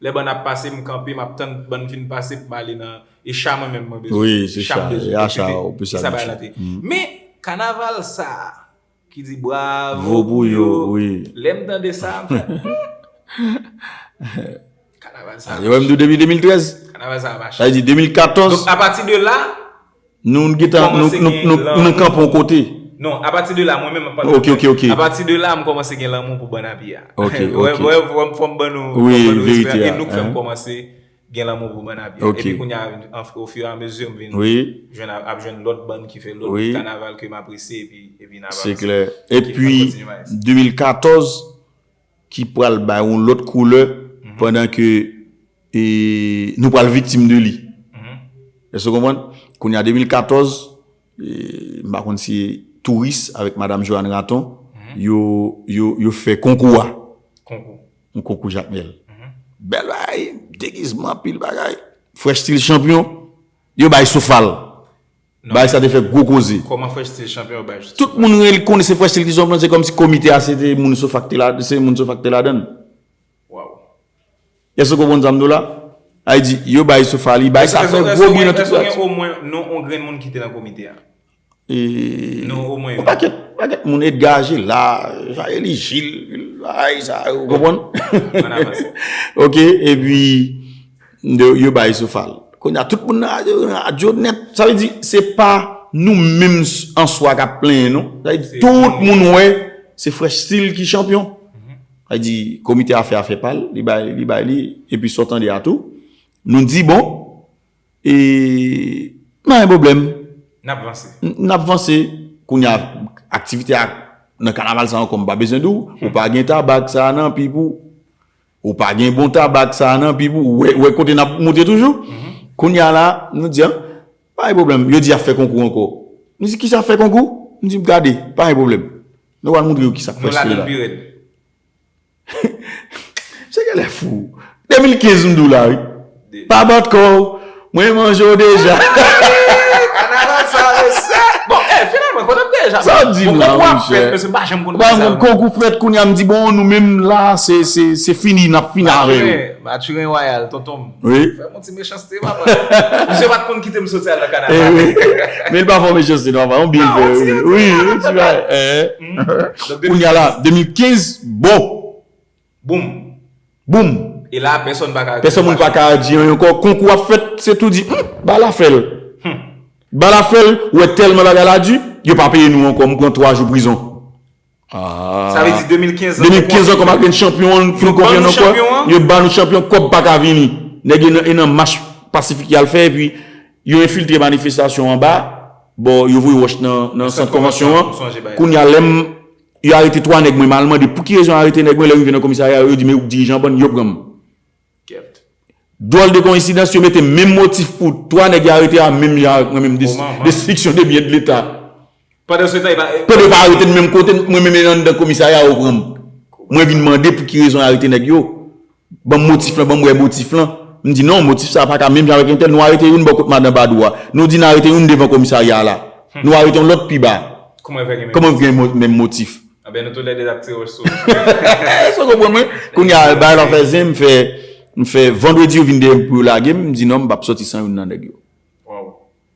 lè bann ap pase, m kanpe, m ap tann bann fin pase pou m ale nan, e cha mwen menm mwen bezwen. Wi, se cha, e a cha ou plis abitye. Men, kanaval sa a, ki di bravo pou yo, lè m tande sa, m fè, hmm. Kanaval sa a mache. Yo wè m di w depi de mil trèz. Kanaval sa a mache. Sa vle di de mil katòz. Donk, apati de la, nou gentan, nou, nou, nou, nou kanpe yon kote. Non, apati de la, mwen menm, m ap pale. Ok, ok, ok. Apati de la, m kòmanse gen lanmou pou bann a pye a. Ok, ok. Wè, wè, fò m, fò m ban nou, fò m ban nou respè a. E nou k fè m kòmanse gen lanmou pou bann a pye. Epi kounye a, an, au fur et à mesure, m vin jwenn a, ap jwenn lòt bann ki fè lòt kanaval ke m apresye, epi, epi n avanse. Se klè. Epi, de mil katòz, ki pral bay yon lòt koulè pandan ke, e, nou pral viktim de li. Èske w konprann? Kounye a de mil katòz, e, m pa konn si Touris avèk Madam Joanne Raton, yo, yo, yo fè konkou a. Konkou. Yon konkou Jakmèl. Bèl bagay, degizman, anpil bagay. Fresh Style chanpyon, yo bay Sofa l. Bagay sa te fè gwo koze. Kòman Fresh Style chanpyon yo bay Sofa? Tout moun konnen se Fresh Style ki chanpyon, se kòmsi komite a se te moun Sofa k te la, se moun Sofa k te ladann. Waw. Èske w konprann sa m di w la? Sa vle di, yo bay Sofa li, bay sa fè gwo bri nan tout. Èske w gen omwen non yon grenn moun ki te nan komite a? E, yon pakèt, pakèt moun, Edgar Gela, Jaëly Gilles, bagay sa, ou konprann? Ann avanse. Ok, epi, yo, yo bay Sofa l. Kounye a, tout moun nan radyo, nan radyo nèt. Sa vle di, se pa nou menm s-, an swa k ap plenyen, non. Sa vle di, tout moun wè, se Fresh Style ki chanpyon. Sa vle di, komite a fè afè pa l, li bay, li bay li, epi sa w tande a tou. Nou di, bon, e, pa gen pwoblèm. N ap vanse. N, n ap vanse. Kounye a, aktivite a nan kanaval sa ankò, m pa bezwen di w, ou pa gen tabak sa nan pip ou. Ou pa gen bon tabak sa nan pip ou. Ou wè, ou wè kote n ap monte toujou? Kounye a la, nou di, an, pa gen pwoblèm. Yo di y ap fè konkou ankò. M di, kisa fè konkou? M di, gade, pa gen pwoblèm. Nou pral montre yo kisa k fè sou la. Misye genlè fou. De mil kenz m di w la, wi. Pa bat kò w. Mwen manje w deja. Kanaval sa, mesye. Bon, eh, finalman, kote m te deja? Sa w di m la, monchè? Mesye, m pa janm konn bagay sa. Konkou fèt kounye a, m di, bon, nou menm la, se, se, se fini, n ap fini avè yo. Maturin Wayal, tonton m. Wi. Fè m yon ti mechanste, papa. Misye pa t konn kite m soti al nan kanaval. Men l pa fè w mechanste, non, papa. Yon byen fè, wi. Wi, wi, ti bagay. Kounye a la, de mil kenz, bon. Boum. Boum. E la, pèsonn pa ka. Pèsonn moun pa ka di anyen ankò. Konkou ap fèt, se tou di, hmm, bal la fè l. Bal la fè l, ou wè tèlman bagay la di, yo pa peye nou ankò. M pran twa jou prizon. Sa vle di de mil kenz an. De mil kenz an, kòm ak chanpyon an, fin konprann ankò. Yo ba nou chanpyon, kòb pa ka vini. Nèg e nan, e nan mach pasifik y al fè, epi yo enfiltre manifestasyon anba, bò, yo voye wòch nan, nan sant konvansyon an. Kounye a, lè m, yo arete twa nèg mwen, m al mande pou ki rezon yo arete nèg mwen, lè m rive nan komisarya, yo di, men ou k dirijan bann, yo pran m. Dwòl de koyensidans, yo mete menm motif pou twa nèg yo arete a, menm jan avèk mwen menm, destriksyon de byen de leta. Pandan se tan, e pa. Pandan yo pa arete m menm kote, mwen menm e anndan komisarya yo pran m. Mwen vin mande pou ki rezon yo arete nèg yo. Ban m motif lan, ban m wè motif lan. M di non, motif sa pa ka menm jan avèk entèl, nou arete youn bò kot madan Badou a. Nou di n arete youn devan komisarya a la. Nou arete yon lòt pi ba. Kòman w fè gen menm motif? Kòman w gen menm motif? Anben nou toulède t ap tire wòch sou ou. Èske w konprann mwen? Kounye a, bagay la fè zen, m fè, m fè vandredi yo vin dèyè m pou yo lage m, m di non, m p ap sòti san youn nan nèg yo.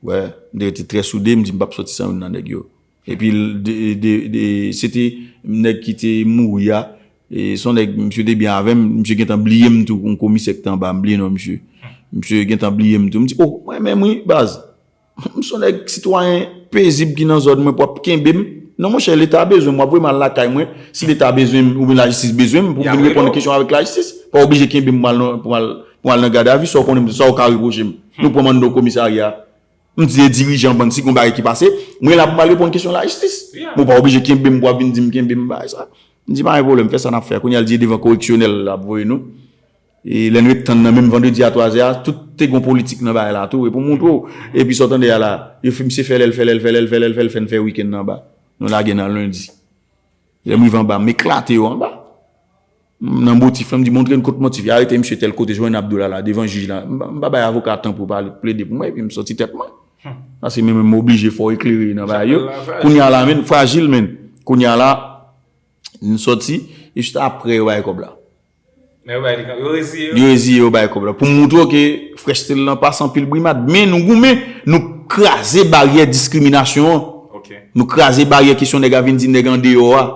Wè, m te rete trè soude, m di m p ap sòti san youn nan nèg yo. Epi de, de, de, se te nèg ki te mouri a, e se yon nèg, misye te byen avè m, misye gentan bliye m tou, yon komisè ki te anba m, bliye non misye. Misye gentan bliye m tou. M di, o, mwen menm wi, baz. M se yon nèg sitwayen pezib ki nan zòn mwen pou ap kenbe m. Non monchè, leta bezwen m, w ap voye m al lakay mwen. Si leta bezwen m, oubyen lajistis bezwen m, pou m vin reponn kesyon avèk lajistis. Pa oblije kenbe m pou m al nan, pou m al, pou m al nan gadavi, sa w konnen m, sa w ka repwoche m. Nou pran m anndan komisarya. M di e dirijan bann, si gon bagay ki pase, mwen la pou m al reponn kesyon lajistis. Men w pa oblije kenbe m pou w ap vin di m kenbe m bagay sa. M di pa gen pwoblèm, fè sa n ap fè. Kounye a l di e devan koreksyonèl l ap voye nou. E lè n ret tann nan menm vandredi a twazè a, tout te gon politik nan bagay la tou, e pou montre w. Epi sa w tande a la, yo fè misye fè lè l, fè lè l, fè lè l, fè lè l, fè l, fè n fè wikenn nan anba. Nou lage nan lendi. Lè m rive anba, m eklate yo anba. M nan motif lan, m di montre n kot motif. Yo arete misye tèl kote, jwenn Abdoula la, devan jij la. M pa, m pa bay avoka tan pou pale, plede pou mwen, epi m sòti tèt mwen. Paske mwen menm m oblije fò eklere nan bagay yo. Kounye a la, menn, frajil, menn. Kounye a la, m sòti, e jis apre yo bay kòb la. Men yo bay li kan, yo reziye yo. Yo reziye yo bay kòb la. Pou m montre w ke Fresh Style lan pase anpil brimad. Men nou goumen, nou kraze baryè diskriminasyon an. Ok. Nou kraze baryè kesyon nèg a vin di nèg andeyò a.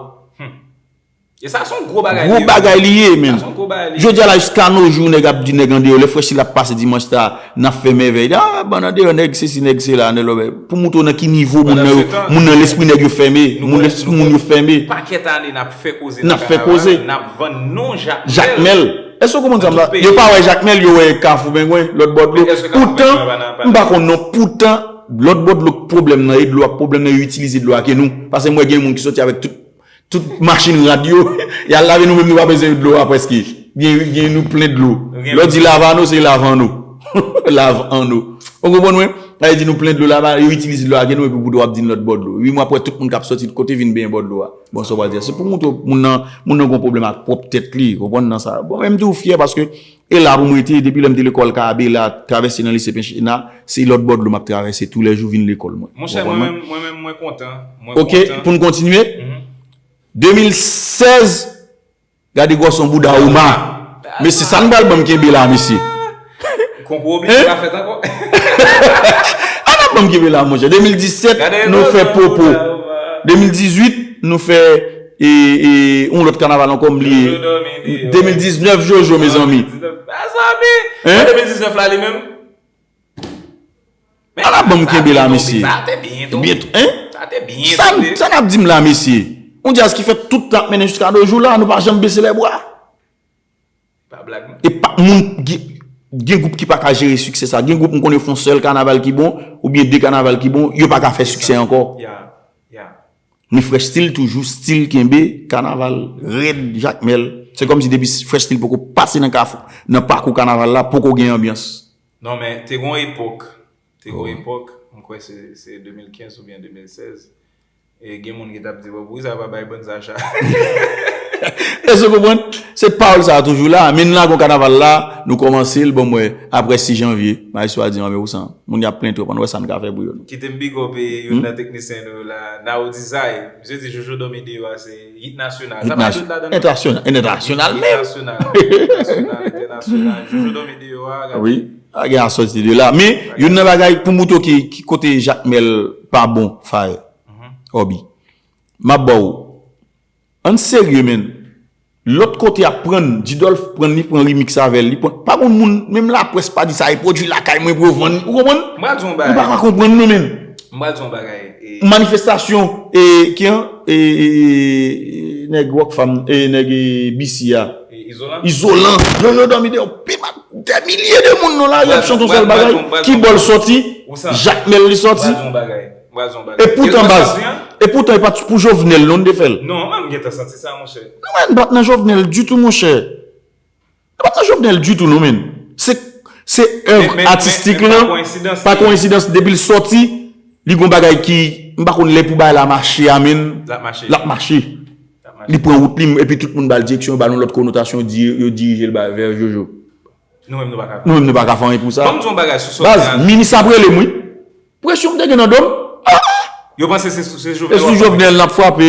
E sa se yon gwo bagay li ye. Gwo bagay li ye, men. Sa se yon gwo bagay li ye. Jodi a la, jiska no jou, nèg ap di nèg andeyò. Lè Fresh Style ap pase dimanch sa, n ap fè mèvèy. Ah, bann andeyò, nèg sesi, nèg sela, nèg lòbè. Pou montre w nan ki nivo moun nan yo, moun nan lespri nèg yo fèmen, moun lespri moun yo fèmen. Pakèt ane n ap fè koze N ap fè koze. N ap vann non Jakmèl. Jakmèl. Èske w konprann sa m la? Yo pa wè Jakmèl, yo wè Kafou Pengwen, lòt bò dlo. Poutan, m pa konn non, poutan, lòt bò dlo pwoblèm nan, e dlo a pwoblèm nan, yo itilize dlo a ke nou. Paske m wè gen moun ki sòti avèk tout, tout machin rad yo, y al lave, nou menm nou pa bezwen dlo a prèske. Gen, gen nou plen dlo. Lè w di lav anno, se lav anno. Lav anno. Ou konprann mwen? Sa vle di nou plen dlo laba, yo itilize dlo a ke nou, epi pou w ap di n lòt bò dlo. Wi, m ap wè tout moun k ap sòti kote vin benyen bò dlo a. Bon, sa w pral di a. Se pou montre w moun nan, moun nan gon pwoblèm ak pwòp tèt li, konprann nan sa. Bon, men m di w fyè paske e la pou m rete, depi lè m te lekòl Kabela, travèse nan lise Penchena, se lòt bò dlo m ap travèse toulèjou vin lekòl mwen. Monchè, mwen menm, mwen menm, mwen kontan. Mwen kontan. Ok, pou n kontinye. De mil sèz, gade gwòsò bouda Oma. Mesye, sa n pral ban m kenbe la, mesye. Konkou oblije pa fèt ankò. An ap ban m kenbe la, monchè. De mil disèt, nou fè popo. De mil dizuit, nou fè e, e, yon lòt kanaval ankò, m bliye. De mil diznèf, Jojo, mezanmi. Mezanmi! Hein? De mil diznèf la, li menm? Ala ban m kenbe la, mesye. Sa te byen tou. Byen tou, hein? Sa te byen tou. Sa n ap di m la, mesye? Yon djaz ki fè tout tan ap mennen jiska de jou la, nou pa janm bese lè bra. Pa blag, non. E pa, moun, gen, gen gwoup ki pa ka jere siksè sa. Gen gwoup m konnen fè yon sèl kanaval ki bon, oubyen de kanaval ki bon, yo pa ka fè siksè ankò. Ya, ya. Men Fresh Style toujou still kenbe kanaval rèd, Jakmèl. Se kòmsi depi Fresh Style poko pase nan kafou, nan pakou kanaval la, poko gen anbyans. Non, men te gon epòk. Te gon epòk, mwen kwè se se de mil kenz oubyen de mil sèz. E gen moun ki t ap di, "Bon, poukisa yo pa bay bann Sacha?" Èske w konprann? Se pawòl sa a toujou la. Men n lagon kanaval la, nou kòmanse l, bon, mwen, apre sis janvye, majistra di, "Anben, ou san, moun y ap plen twòp, ann wè sa n ka fè pou yo." Kite m big up e youn nan teknisyen nou yo la, Nao Design. Misye di Jojo dòmi deyò a se hit nasyonal. Sa pa tout ladan non. Entènasyonal, entènasyonal, men. Entènasyonal, entènasyonal, entènasyonal. Jojo dòmi deyò a, gade. Wi, a gen a sòti de la. Men, youn nan bagay pou moutre w ki, ki kote Jakmèl pa bon, Fire. Obi. M ap ba w. Ann serye, men. Lòt kote ap prann, Didolf prann, li pran remix avè l, li pran, pa gon moun, menm laprès pa di sa, e pwodui lakay mwen pou yo vann, ou konprann? M pral di yon Nou pa bagay. Ka konprann nou, men. M pral di yon bagay. E, Manifestasyon, e, ki an, e, e, e, nèg Rockfam, e, nèg, e, B C a. e Izolan. Izolan, Jojo dòmi deyò, pi mal, dè milye de moun nan lari ap chante yon sèl bagay, ki bò l sòti, Ou sa? Jakmèl li M pral sòti. di yon bagay. M pral di yon bagay. E poutan, Yo baz, sòti, an? E poutan, e pa t pou Jovenel, non, l te fè l. Non, mwen, m gentan santi sa, monchè. Non, men, m pa t nan Jovenel ditou, monchè. M pa t nan Jovenel ditou, non, men. Se, se Men, èv men, atistik men, men lan, pa koyensidans, pa li. Koyensidans, depi l sòti, li gon bagay ki, m pa konn lè pou bagay la mache a, men. L ap mache. L ap mache. L ap mache. Li pran wout li, epi tout moun ba l direksyon, yo ba l yon lòt konotasyon, di, yo dirije l ba, vè Jojo. Nou menm, nou pa ka. Nou menm, nou pa ka fè anyen pou sa. Ban m di yon bagay sou sa. Baz, minis ap rele m, wi. Presyon m te gen nan do m. Ah! Yo panse se sou, se E Jovenel. sou Jovenel n ap frape.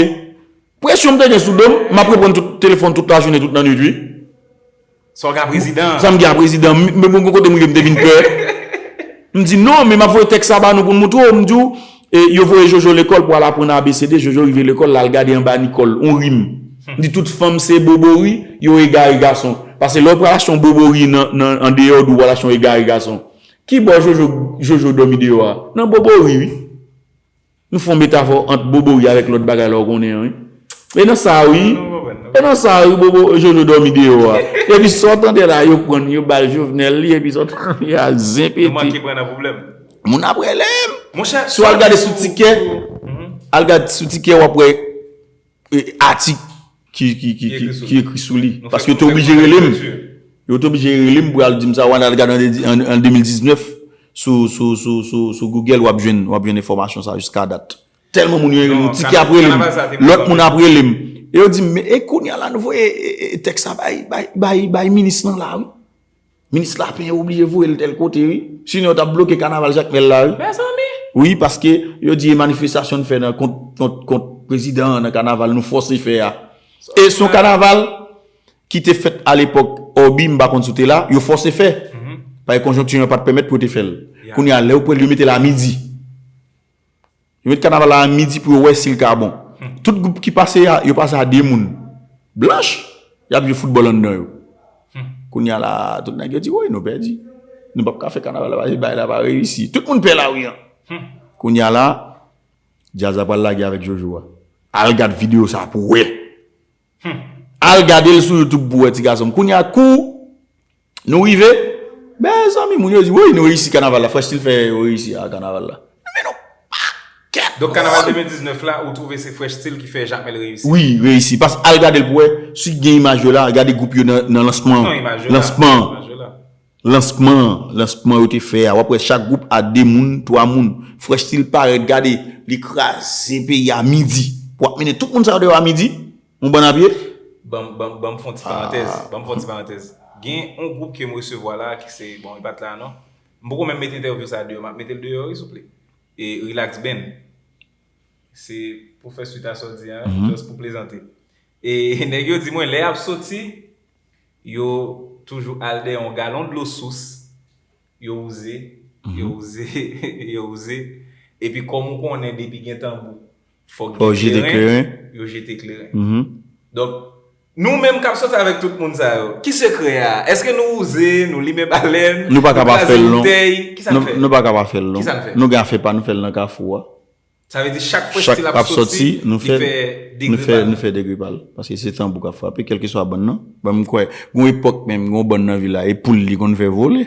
Presyon m te gen sou do m, m ap reponn tout telefòn tout lajounen, tout lannwit, wi. Sa w gen a prezidan. Sa m gen a prezidan, m, m, m, kote m rive, m te vin pè. M di, "Non, men m ap voye tèks sa ba nou pou n moutre w." M di w, e, yo voye Jojo lekòl pou al aprann A B C D, Jojo rive lekòl, l al gade anba Nicole, on rim. M di, "Tout fanm se bobori, yo egare gason." Paske lè w pral achte yon bobori nan, nan, andeyò di w, w al achte yon egare gason. Ki bò Jojo, Jojo dòmi deyò a? Nan bobori, wi. Nou fè yon metafò ant bobori avèk lòt bagay la w konnen an, wi. E nan sa, wi. E nan sa, wi, bobo, Jojo dòmi deyò a. Epi sa w tande la, yo pran, yo ba l Jovenel li, epi sa w tande a zen pete. Nou manke pran nan pwoblèm. Moun ap rele m. Monchè, Si w al gade sou tikè, al gade sou tikè, w ap wè e, atik ki, ki, ki, Ki ki, ekri sou ki li. Ekri sou li. Nou Paske fè- yo te nou fè oblije rele m. kontèktyè. Yo te oblije rele m pou al di m sa, w al gade an, an, an de mil diznèf, sou, sou, sou, sou, sou Google, w ap jwenn, w ap jwenn enfòmasyon sa jiska dat. Tèlman moun yo rele m, Non, tikè ap rele m, kanaval sa te lòt bon moun ap rele m. E yo di m, "Men e kounye a la nou voye e, e, e, tèks sa bay, bay, bay, bay minis lan la, wi." Minis Lapen oblije voye l tèl kote, wi. Sinon, yo t ap bloke kanaval Jakmèl la, wi. Mezanmi. Wi, paske yo di e manifestasyon n fè nan kont, kont, kont prezidan an nan kanaval nou fòse fè a. E se yon kanaval ki te fèt alepòk, Obi, m pa konn si w te la, yo fòse fè. Paske konjonkti an pa t pèmèt pou yo te fè l. Ya. Kounye a, lè yo pral, yo mete l a midi. Yo met kanaval la a midi pou yo wè si l ka bon. Tout gwoup ki pase a, yo pase a de moun. Blanch, y ap jwe foutbòl anndan yo. Kounye a la, tout nèg yo di, "Woy, nou pèdi. Nou p ap ka fè kanaval la, paske bagay la pa reyisi." Tout moun pè lari an. Kounye a la, djaz la pral lage avèk Jojo a. Al gad videyo sa pou wè. Al gade l sou YouTube pou wè, ti gason m. Kounye a, kou nou rive, mezanmi, moun yo di, "Woy, nou reyisi kanaval la." Fresh Style fè yo reyisi a kanaval la. Men nou pakèt. Donk, kanaval de mil diznèf la, ou twouve se Fresh Style ki fè Jakmèl reyisi? Wi, reyisi. Paske al gade l pou wè, si gen imaj yo la, gade gwoup yo nan, nan lansman. Non, imaj yo la. Lansman. Imaj yo la. Lansman, lansman yo te fè a. W ap wè chak gwoup a de moun, twa moun. Fresh Style parèt, gade, li kraze peyi a midi. W ap mennen tout moun sa yo deyò a midi, yon bann a pye. Ban m, ban m, ban m fè yon ti parantèz. Ban m fè yon ti parantèz. Gen yon gwoup ke m resevwa la, ki se, bon, li pa t la non. M poko menm met entèvyou sa deyò, m ap mete l deyò, wi, souple. E Relax Band. Se pou fè swit a sa w di a, just pou plezante. E nèg yo di mwen, lè y ap soti, yo toujou al dèyè yon galon dlo sous, yo wouze, yo wouze, yo wouze. Epi kòm ou konnen depi gen tanbou, fòk Fò gen jete kleren, kleren. Yo jete kleren. Mhm. Donk, nou menm k ap soti avèk tout moun sa yo, ki sekrè a? Èske nou wouze, nou limen balèn, Nou pa kapab kraze fè l, non. boutèy? Ki sa n Nou, fè? Nou pa kapab fè l, non. Ki sa n fè? Nou gen afè pa nou fè l nan kafou a. Sa vle di chak fwa Chak stil ap soti, nou fè, li fè nou degre fè, pa l. Nou fè degre pa l. Paske se tanbou k ap frape, kèlkeswa bann nan. Ban m kwè, gon epòk menm, gon bann nan vil la, e poul li konn fè vole.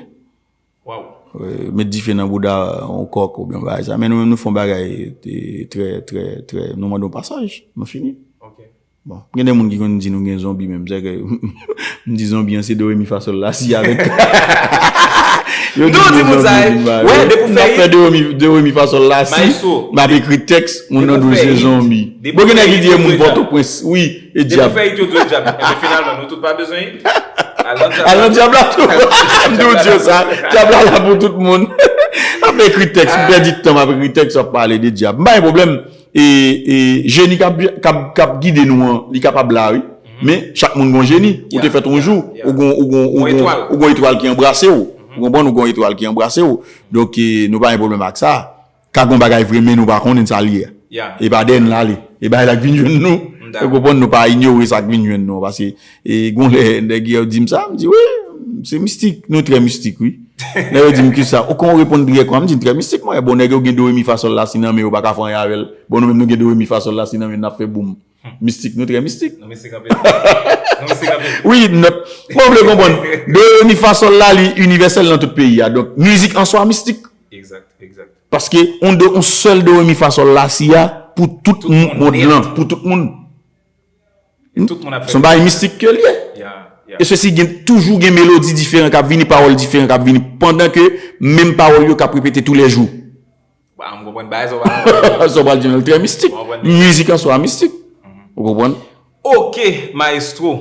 Waw. euh, met dife nan bouda yon kòk oubyen yon bagay sa. Men nou menm nou fè yon bagay, e, trè, trè, trè, nou mande yon pasaj, nou fini. Bon, gen de moun ki konn di nou gen zonbi menm, se ke m di zonbi an se do re mi fa sol la si avèk. Yo di nou zonbi, m pa wè, depi w fè hit, do re mi, do re mi fa sol la si, m ap ekri tèks, moun nan di w se zonbi. Bon, gen nèg ki di e moun Pòtoprens, wi, e dyab. Depi w fè hit, yo di w e dyab. Enben finalman, nou tout pa bezwen hit. Al nan dyab la tou. M di w di yo sa, dyab la la pou tout moun. M ap ekri tèks, m pèdi tan, m ap ekri tèks, w ap pale de dyab. M pa gen pwoblèm. E, e jeni k ap, k ap, k ap gide nou an, li kapab la, wi. Men chak moun gon jeni. Ou te fèt yon jou, ou gon, ou gon, ou gon, ou gon etwal ki anbrase w. Ou konprann, ou gon etwal ki anbrase w. Donk, e, nou pa gen pwoblèm ak sa. Ka gon bagay vre, men nou pa konnen sa li ye. E pa dèyè n l ale. E bagay la k vin jwenn nou. Ou konprann, nou pa inyore sa k vin jwenn nou. Paske, e, gon lè, nèg yo di m sa, m di, wi, se mistik. Nou trè mistik, wi. Lè yo di m kisa, ou kon reponn trè kwa, m di n trè mistik, mwen. Bon, nèg yo gen do re mi fa sol la si nan men yo pa ka fè anyen avè l. Bon, nou menm nou gen do re mi fa sol la si nan men n ap fè boum. Mistik, nou trè mistik. Nou mistik anpil. Nou mistik anpil. Wi, nòt. Mwen vle konprann. Do re mi fa sol la, li inivèsèl nan tout peyi a. Donk, mizik an swa mistik. Egzak, egzak. Paske on do, on sèl do re mi fa sol la si a, pou tout mond lan, pou tout moun. Tout moun ap fè. Se yon bagay mistik ke l ye. E sesi gen toujou gen melodi diferan k ap vini, pawòl diferan k ap vini, pandan ke menm pawòl yo k ap repete toulèjou. Ba, m konprann bagay sa w pral di. Sa w pral di, l trè mistik. Mizik an swa mistik. Ou konprann? Ok, maestro.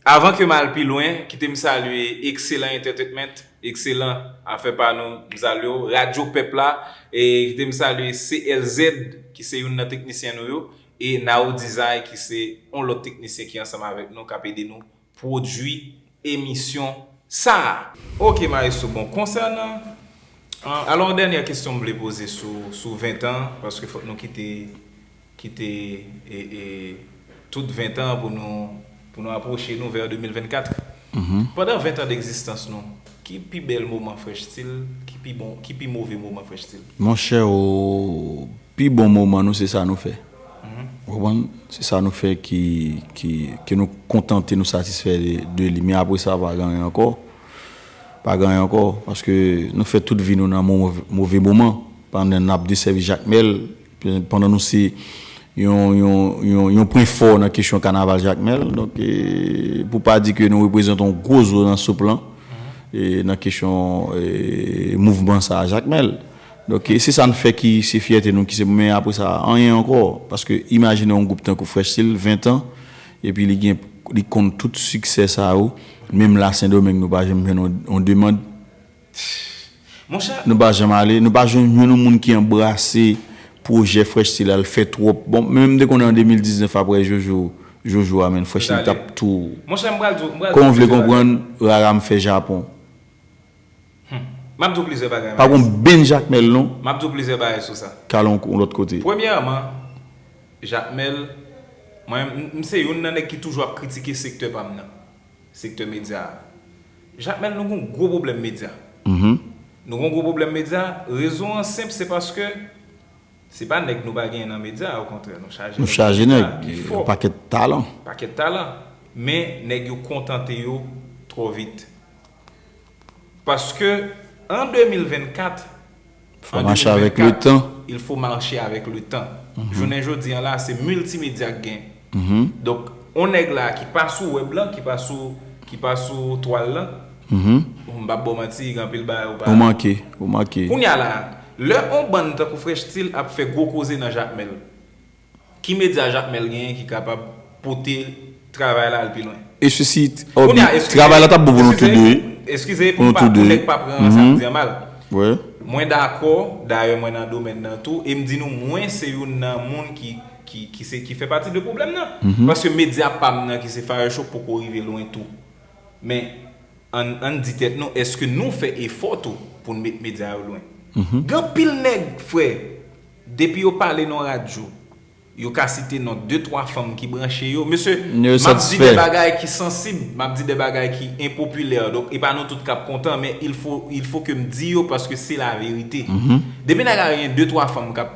Avan ke m al pi lwen, kite m salye Excellent Entertainment, Excellent Afè Pa Nou, m salye w, Radyo Pèp la, e kite m salye C L Z, ki se youn nan teknisyen nou yo, e Nao Design, ki se yon lòt teknisyen ki ansanm avèk nou, k ap ede nou pwodui emisyon sa a. Ok, maestro, bon, konsènan, an, alò, dènyè kesyon m vle poze sou, sou ven tan, paske fòk nou kite, kite, e, e, tout ven tan pou nou, pou nou apwoche nou vè de mil vennkat. Pandan ven tan degzistans nou, ki pi bèl moman Fresh Style, ki pi bon, ki pi move moman Fresh Style? Monchè, o, pi bon moman nou, se sa nou fè. Ou konprann? Se sa nou fè ki, ki, ke nou kontante, nou satisfè de, de li. Men apre sa, pa gen anyen ankò. Pa gen anyen ankò. Paske nou fè tout vi nou nan move, move moman. Pandan n ap desèvi Jakmèl, pandan nou se yon, yon, yon, yon pwen fò nan kesyon kanaval Jakmèl. Donk, e, pou pa di ke nou reprezante yon gwo zo nan soup lan, e, nan kesyon, e, mouvman sa a Jakmèl. Donk, e se sa n fè ki se fyète nou, ki se, men apre sa, anyen ankò. Paske imajine yon gwoup tankou Fresh Style, ven tan, epi li gen, li konn tout siksè sa yo. Menm la Sendomeng, nou pa janm jwenn yon, yon demann. Monchè. Nou pa janm ale, nou pa janm jwenn yon moun ki anbrase pwojè Fresh Style, al fè twòp. Bon, men m te konnen an de mil diznèf, apre Jojo, Jojo a, men Fresh Style t ap tou. Monchè, m pral di w, m pral di w. Kòman w vle konprann, Rara m fè Japon. Hmm. M ap di w plizyè bagay. Pa gon benn Jakmèl non. M ap di w plizyè bagay sou sa. K al yon, yon lòt kote. Premyèman, Jakmèl, mwen, m, m se youn nan nèg ki toujou ap kritike sektè pa m nan. Sektè medya a. Jakmèl, nou gon gwo pwoblèm medya. Nou gon gwo pwoblèm medya. Rezon an senp, se paske se pa nèg nou pa genyen nan medya, okontrè, nou chaje nèg, nou chaje nèg, ki fò, yon pakèt talan. Pakèt talan. Men nèg yo kontante yo twò vit. Paske an de mil vennkat, fò mache avèk le tan. Il faut marcher avec le temps. Jounen jodi an la, se miltimedya k gen. Donk, on nèg la ki pa sou wèb lan, ki pa sou, ki pa sou twal lan, m p ap ba w manti, gen anpil bagay ou pa. Ou manke, ou manke. Kounye a la, lè on bann tankou Fresh Style ap fè gwo koze nan Jakmèl, ki medya Jakmèl genyen ki kapab pote travay la al pi lwen? E sesi, travay la t ap bon pou nou tou de. Eskize, eskize, pou nou tou de. Pou nèg pa pran sa m di an mal. Mwen dakò, dayè mwen nan domèn nan tou, e m di nou, mwen se youn nan moun ki, ki, ki se, ki fè pati de pwoblèm nan. Paske medya pa m nan, ki se Fire Show, poko rive lwen tou. Men, ann, ann di tèt nou, èske nou fè efò tou pou n met medya yo lwen? Gen anpil nèg, frè, depi yo pale nan radyo, yo ka site non de twa fanm ki branche yo. Mesye, m ap di de bagay ki sansib, m ap di de bagay ki enpopilè. Donk, e pa nou tout k ap kontan, men il faut, il faut que m di yo paske se laverite. Depi nèg la gen de twa fanm k ap,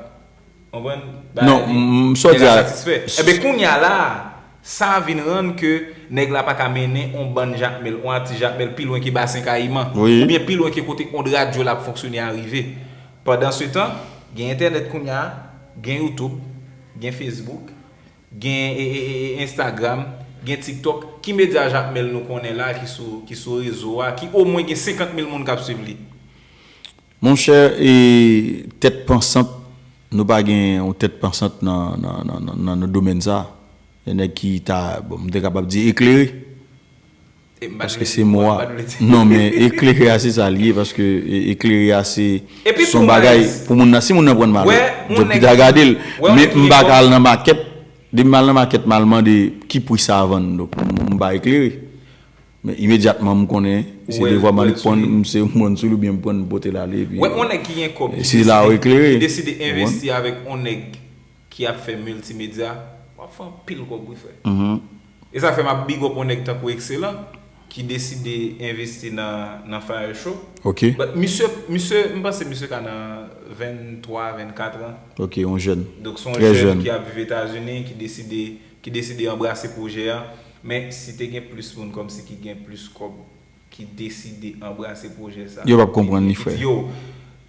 konprann? Non, m, m, sa w di a, nèg la satisfè. Enben, kounye a la, Sa vin rann ke nèg la pa ka mennen on bann Jakmèl, on atis Jakmèl pi lwen ke Basen Kayiman, Wi. oubyen pi lwen ke kote ond radyo l ap fonksyone a rive. Pandansetan, gen entènèt kounye a, gen YouTube, gen Facebook, gen e, e, e, Instagram, gen TikTok. Ki medya Jakmèl nou konnen la ki sou, ki sou rezo a, ki omwen gen senkant mil moun k ap swiv li? Monchè, e tèt pansant, nou pa gen yon tèt pansant nan, nan, nan, nan, nan domèn sa. Gen nèg ki ta, bon, m te kapab di eklere. Paske se mo a. Non, men eklere a se sa l ye, paske e- eklere a se se yon bagay pou moun nan, si moun nan pran mal, Job ki ta gade l. Men m pa ka al nan makèt, depi m al nan makèt, m al mande ki pri sa vann, donk m m pa eklere. Men imedyatman m konnen, se devwa m al pran, m se m pran sou li oubyen m pran m pote l ale, epi Wè on nèg ki gen kòb, ki se la ou deside, eklere. Ki deside envesti avèk on nèg ki ap fè miltimedya, w ap fè anpil kòb wi frè. E sa fè m ap big up on nèg tankou Excellent ki deside envesti nan nan Fire Show. Ok. But misye, misye, m panse misye ka nan venntwa, vennkat an. Ok, yon jèn. Donk se yon Trè jèn jèn. Ki ap viv Etazini, ki deside, ki deside anbrase pwojè a. Men si te gen plis moun kòmsi ki gen plis kòb, ki deside anbrase pwojè sa. Yo p ap konprann li, frè. Yo,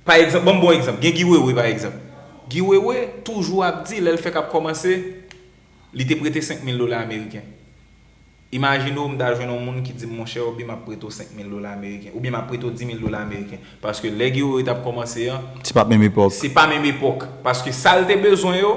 pa egzanp, ban m bon egzanp. Gen Guy Wewe, pa egzanp. Guy Wewe toujou ap di, lè l fèk ap kòmanse, li te prete senk mil dola ameriken. Imajine w, m ta jwenn yon moun ki di m, monchè Obi, m ap prete w senk mil dola ameriken, oubyen m ap prete w di mil dola ameriken. Paske lè Guy Wewe t ap kòmanse an, Se pa menm epòk. Se pa menm epòk. Paske sa l te bezwen yo,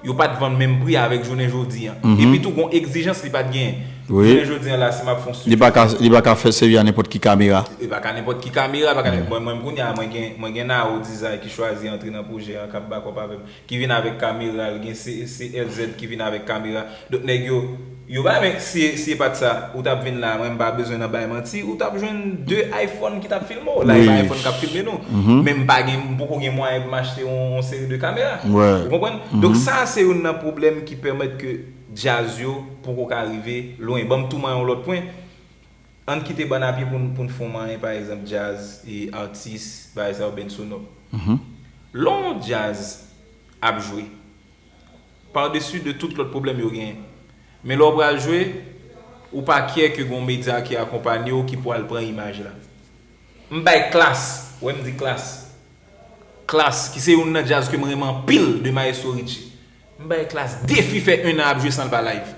yo pa t vann menm pri avèk jounen jodi an. Epi tou, gon egzijans li pa t genyen. Wi. Jounen jodi an la, si m ap fè yon Li pa ka, li pa ka fè sèvi a nenpòt ki kamera. E pa ka nenpòt ki kamera, pa ka nenpòt. Mwen, mwen, kounye a, mwen gen, mwen gen Nao Dizay ki chwazi antre nan pwojè an, k ap bakòp avè m, ki vin avèk kamera l, gen C, C L Z ki vin avèk kamera. Donk, nèg yo, yo ba, men si, si e pa t sa, ou t ap vin la, mwen, m pa bezwen nan bay manti, ou t ap jwenn de iPhone ki t ap filme w. La, e pa iPhone k ap filme nou. Men m pa gen, m poko gen mwayen pou m achte yon, yon seri de kamera. Ou konprann? Donk, sa, se youn nan pwoblèm ki pèmèt ke djaz yo poko ka rive lwen. Ban m tou mwen yon lòt pwen. Ann kite bann a pye pou n, pou n fè yon manyen, pa egzanp, djaz, e atis, bagay sa yo, band sonò. Lè yon djaz ap jwe, padesi de tout lòt pwoblèm yo genyen, men lè w pral jwe, ou pa kyè ke gon medya ki akonpanye w ki pwal pran imaj la. M bay Klass, wè m di Klass. Klass, ki se youn nan djaz ke m renmen anpil de Maestro Richie. M bay Klass defi fè en an ap jwe san l pa live.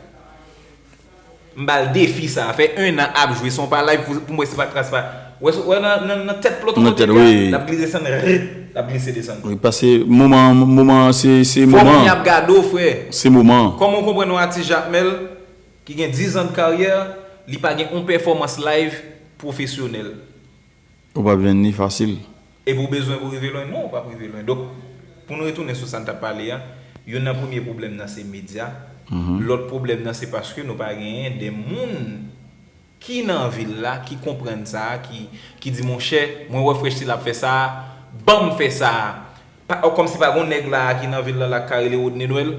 M ba l defi sa, fè en an ap jwe san w pa live pou, pou m wè si pa Klass pa. Wè, wè nan, nan, nan tèt ploton kote li a, l ap glise desann, rrrt, l ap glise desann. Wi, paske moman, moman, se, se Fò moun moman. Y ap gade w, frè. Se moman. Kòman w konprann yon atis Jakmèl ki gen diz an de karyè, li pa gen yon pèfòmans live pwofesyonèl? Ou p ap jwenn li fasil. Epi w bezwen pou rive lwen? Non, ou p ap rive lwen. Donk, pou n retounen sou sa n t ap pale a, youn nan premye pwoblèm nan se medya. Lòt pwoblèm nan se paske nou pa genyen de moun ki nan vil la, ki konprann sa, ki, ki di, monchè, mwen wè Fresh T ap fè sa, ban m fè sa. Pa, kòmsi pa gon nèg la ki nan vil la, la k ka rele Rodney Noël,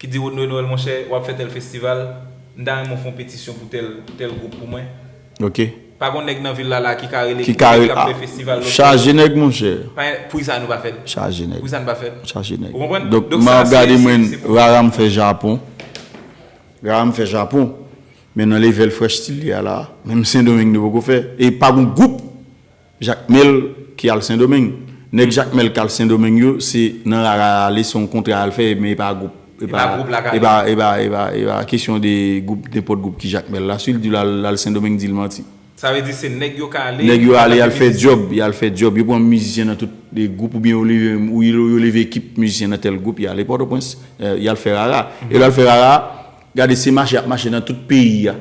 ki di, Rodney Noël, monchè, w ap fè tèl festival, m ta renmen w fè yon petisyon pou tèl, tèl gwoup pou mwen. Ok. Pa gon nèg nan vil la, la ki ka rele, Ki ka rele, k ap fè festival lòt. Chaje nèg, monchè. Pa, pou sa nou pa fè l. Chaje nèg. Pou sa nou pa fè l. Chaje nèg. Ou konprann? Donk, Donk, m sa, ap gade se, mwen, se, se pou- Rara m fè Japon. Rara m fè Japon. Men nan level Fresh T li a la, menm Sendomeng nou poko fè. E pa gon gwoup Jakmèl ki al Sendomeng. Nèg Jakmèl k al Sendomeng yo, se nan Rara ale, se yon kontra al fè, men e pa gwoup. E pa gwoup la ka e pa, e pa, e pa, e pa kesyon de gwoup, nenpòt gwoup ki Jakmèl la. Si l di l al, al Sendomeng, di l manti. Sa vle di se nèg yo ka ale. Nèg yo ale, y al fè djòb, y al fè djòb. Yo pran mizisyen nan tout de gwoup oubyen yo leve, ou yo, yo leve ekip mizisyen nan tèl gwoup, y ale Pòtoprens, eh, y al fè Rara. E lè y al fè Rara, gade se mache y ap mache nan tout peyi a,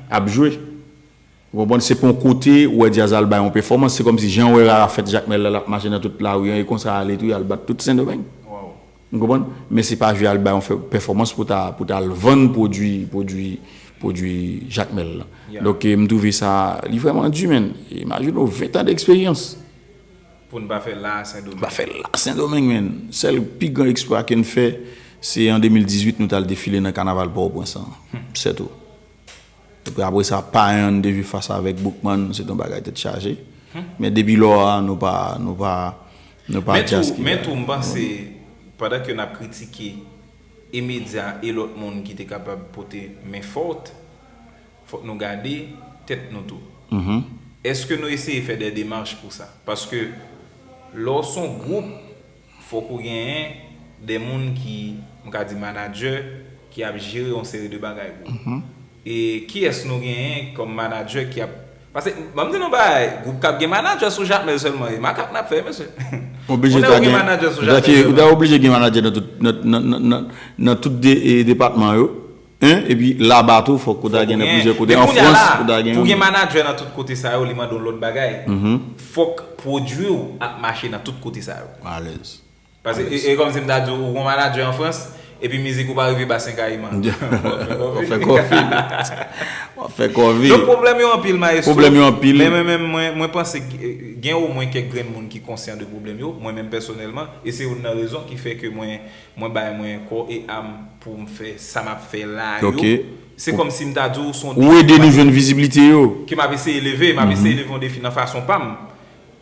ap jwe. Ou konprann? Se pa yon kote ou wè djaz al bay yon pèfòmans, se kòmsi jan w wè Rara fèt Jakmèl la, l ap mache nan tout lari an, e konsa ale tou, y al bat tout Sendomeng. Ou konprann? Men se pa jwe al bay yon fè, pèfòmans pou ta, pou ta al vann pwodui, pwodui, pwodui Jakmèl la. Donk, eh, m twouve sa, li vrèman di, men. Imajine w, ven tan de eksperyans. Pou n pa fè la a Sendomeng. Pa fè la a Sendomeng, men. Sèl pi gran eksplwa ke n fè, se an de mil dizuit, nou t al defile nan kanaval Pòtoprens lan. Sètou. Epi apre sa, pa yon devye fas avèk Boukman, se t yon bagay tèt chaje. Men depi lò a, nou pa, nou pa, nou pa Men tou, djaz ki men tou, m panse, pandan ke n ap kritike e medya e lòt moun ki te kapab pote men fòt, fòk nou gade tèt nou tou. Èske nou eseye fè de demach pou sa? Paske lè w se yon gwoup, fòk ou genyen de moun ki, m ka di manadjè, ki ap jere yon seri de bagay pou ou. E kiyès nou genyen kòm manadjè ki ap... Paske, ban m di nou bagay, gwoup k ap gen manadjè sou Jakmèl sèlman, e makak n ap fè, mesye. Oblije ta gen manadjè sou Jakmèl sèlman. Ou ta oblije gen manadjè nan tout, nan, nan, nan, nan, nan tout de, e, depatman yo. Hein? Epi laba tou, fòk ou ta gen nan plizyè kote. An Frans, ou ta gen... Pou gen manadjè nan tout kote sa yo, li mande yon lòt bagay. Fòk pwodui w ap mache nan tout kote sa yo. Alèz. Paske e, e kòmsi m ta di w, ou gon manadjè an Frans, epi mizik ou pa rive ba Sen Kayiman. W ap fè kòve. W ap fè kòve. Donk, pwoblèm yo anpil, maestro. Pwoblèm yo anpil. Men, men, men mwen, mwen panse gen omwen kèk grenn moun ki konsyan de pwoblèm yo, mwen menm pèsonèlman, e se youn nan rezon ki fè ke mwen, mwen bay mwen kò e am pou m fè sa m ap fè la yo. Se kòmsi m ta di w se yon defi. Ou ede nou jwenn viziblite yo. Ke m ap eseye leve, m ap eseye leve yon defi nan fason pa m.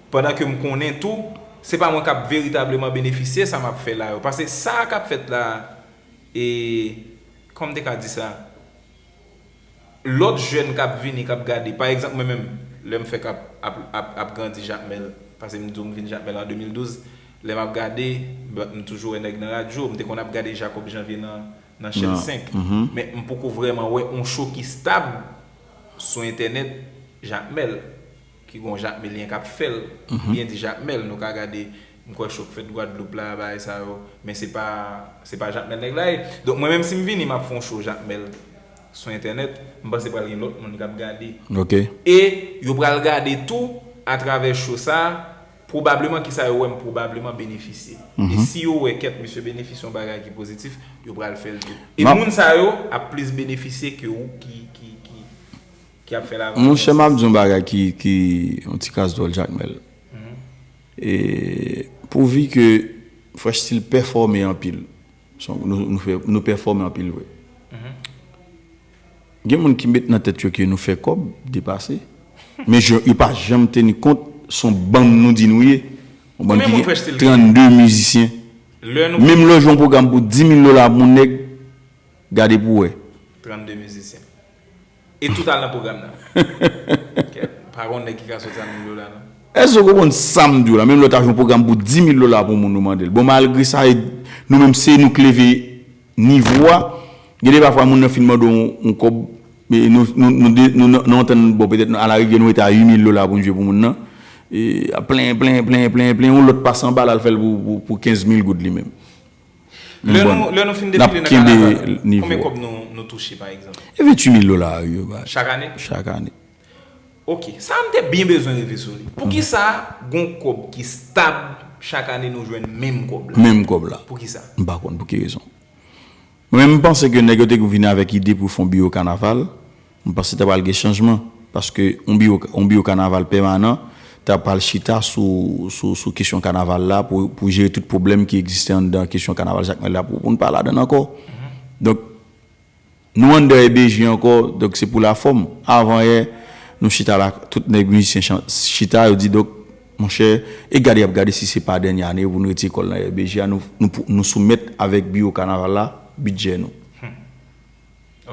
Pandan ke m konnen tou, se pa mwen k ap veritableman benefisye sa m ap fè la yo. Paske sa k ap fèt la, e, kòman m te ka di sa? Lòt jèn k ap vini, k ap gade, pa egzanp, mwen menm, lè m fèk ap, ap, ap, ap grandi Jakmèl, paske m di w m vin Jakmèl an de mil douz, lè m ap gade, m toujou wè nèg nan radyo, m te konn ap gade Jacob Janvier nan, nan chèn senk. Men m poko vrèman wè yon show ki stab sou entènèt Jakmèl. Ki gon Jakmelyen k ap fè l, byen di Jakmèl, nou ka gade, m kwè show k fèt Gwadloup la, bagay sa yo, men se pa, se pa Jakmèl nèg la ye. Donk, mwen menm, si m vini, m ap fè yon show Jakmèl sou entènèt, m panse pral gen lòt moun k ap gade. E yo pral gade tou, atravè show sa, pwobableman, kisa yo wè m pwobableman benefisye. E si yo wè kèt misye benefisye yon bagay ki pozitif, yo pral fè l tou. E moun sa yo ap plis benefisye ke ou ki, ki, ki, ki ap fè lavanjans. Monchè, m ap di yon bagay ki, ki yon ti kras dwòl, Jakmèl. E pouvi ke Fresh Style pèfòme anpil, nou, nou fè, nou pèfòme anpil vre. Gen moun ki met nan tèt yo ke nou fè kòb depase. Men yo pa janm teni kont, se yon bann nou di nou ye. Yon bann ki gen trannde mizisyen. Menm lè w jwe yon pwogram pou dis mil dola pou yon nèg, gade pou w wè. Trannde mizisyen. E tout al nan pwogram nan. Kèt, pa gon nèg ki ka soti a mil dola, non. Èske w konprann sa m di w la? Menm lè w ta jwe yon pwogram pou dis mil dola pou moun, ou mande l. Bon, malgre sa, e nou menm, se nou k leve nivo a. Gen de pafwa, moun nan fin mande w yon, yon kòb, men nou, nou, nou, de- nou, nou, nou antann, bon, petèt, alarigye, nou rete a uit mil dola pou n jwe pou moun nan. E, plen, plen, plen, plen, plen, yon lòt pase anba la, l fè l pou, pou, pou kenz mil goud li menm. Lè nou, lè nou fin defile nan kanaval, konbyen kòb nou, nou touche, pa egzanp? E venntuit mil dola yo bay. Chak ane? Chak ane. Ok, sa a m te byen bezwen rive sou li. Poukisa gon kòb ki stab chak ane nou jwenn menm kòb la? Menm kòb la. Poukisa? M pa konn pou ki rezon. Mwen menm, m panse ke nèg yo te vin avèk ide pou fè yon biwo kanaval. M panse ta pral gen chanjman, paske yon biwo, yon biwo kanaval pèmanan ta pral chita sou, sou, sou kesyon kanaval la pou, pou jere tout pwoblèm ki egziste anndan kesyon kanaval Jakmèl la pou, pou n pa ladann ankò. Donk, nou anndan R B J ankò, donk se pou lafòm. Avan yè, nou chita la, tout nèg mizisyen chan- chita, yo di, donk, monchè, e gade, y ap gade si se pa dènye ane pou nou retire kò l nan R B J a, nou, nou, nou soumèt avèk biwo kanaval la bidjè nou.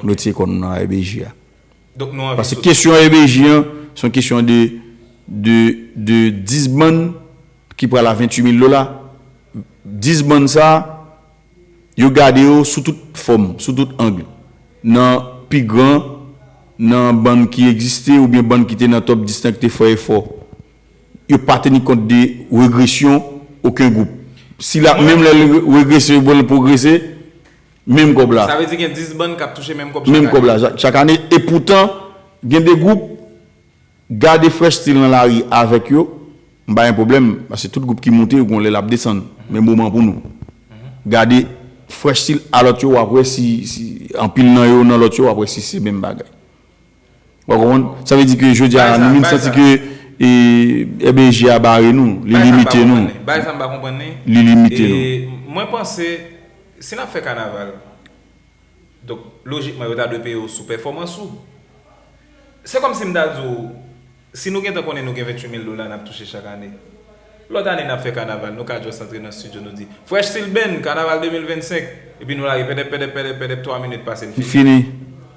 Retire kò nou nan R B J a. Donk nou anvi sot. Paske kesyon R B J an, se yon kesyon de, de, de dis bann ki pral a venntuit mil dola. Dis bann sa, yo gade yo sou tout fòm, sou tout ang. Nan pi gran, nan bann ki egziste oubyen bann ki te nan top dis lan ki te fè efò. Yo pa teni kont de regresyon okenn gwoup. Si l ap, menm lè l regrese, bon, l pwogrese, menm kòb la. Sa vle di gen dis bann k ap touche menm kòb chak ane. Menm kòb la, chak, chak ane. E poutan, gen de gwoup, gade Fresh Style nan lari avèk yo, m pa gen pwoblèm, paske tout gwoup ki moute, yo gon lè l ap desann. Men moman pou nou. Gade Fresh Style a lòt yo, w ap wè si, si, anpil nan yo, nan lòt yo, w ap wè si se menm bagay. Ou konprann? Sa vle di ke jodi a, nou vin santi ke, e, R B J a bare nou, li limite nou. Bagay sa m pa konprann li. Li limite nou. E mwen panse, si n ap fè kanaval, donk, lojikman, yo ta dwe peye w sou pèfòmans ou. Se kòmsi m ta di w, si nou gentan konnen nou gen venntuit mil dola n ap touche chak ane, lòt ane n ap fè kanaval, nou ka just antre nan estidyo, nou di, Fresh Style Band, kanaval de mil vennsenk. Epi nou lage pèdèp, pèdèp, pèdèp, pèdèp, twa minit pase, l fini. Fini.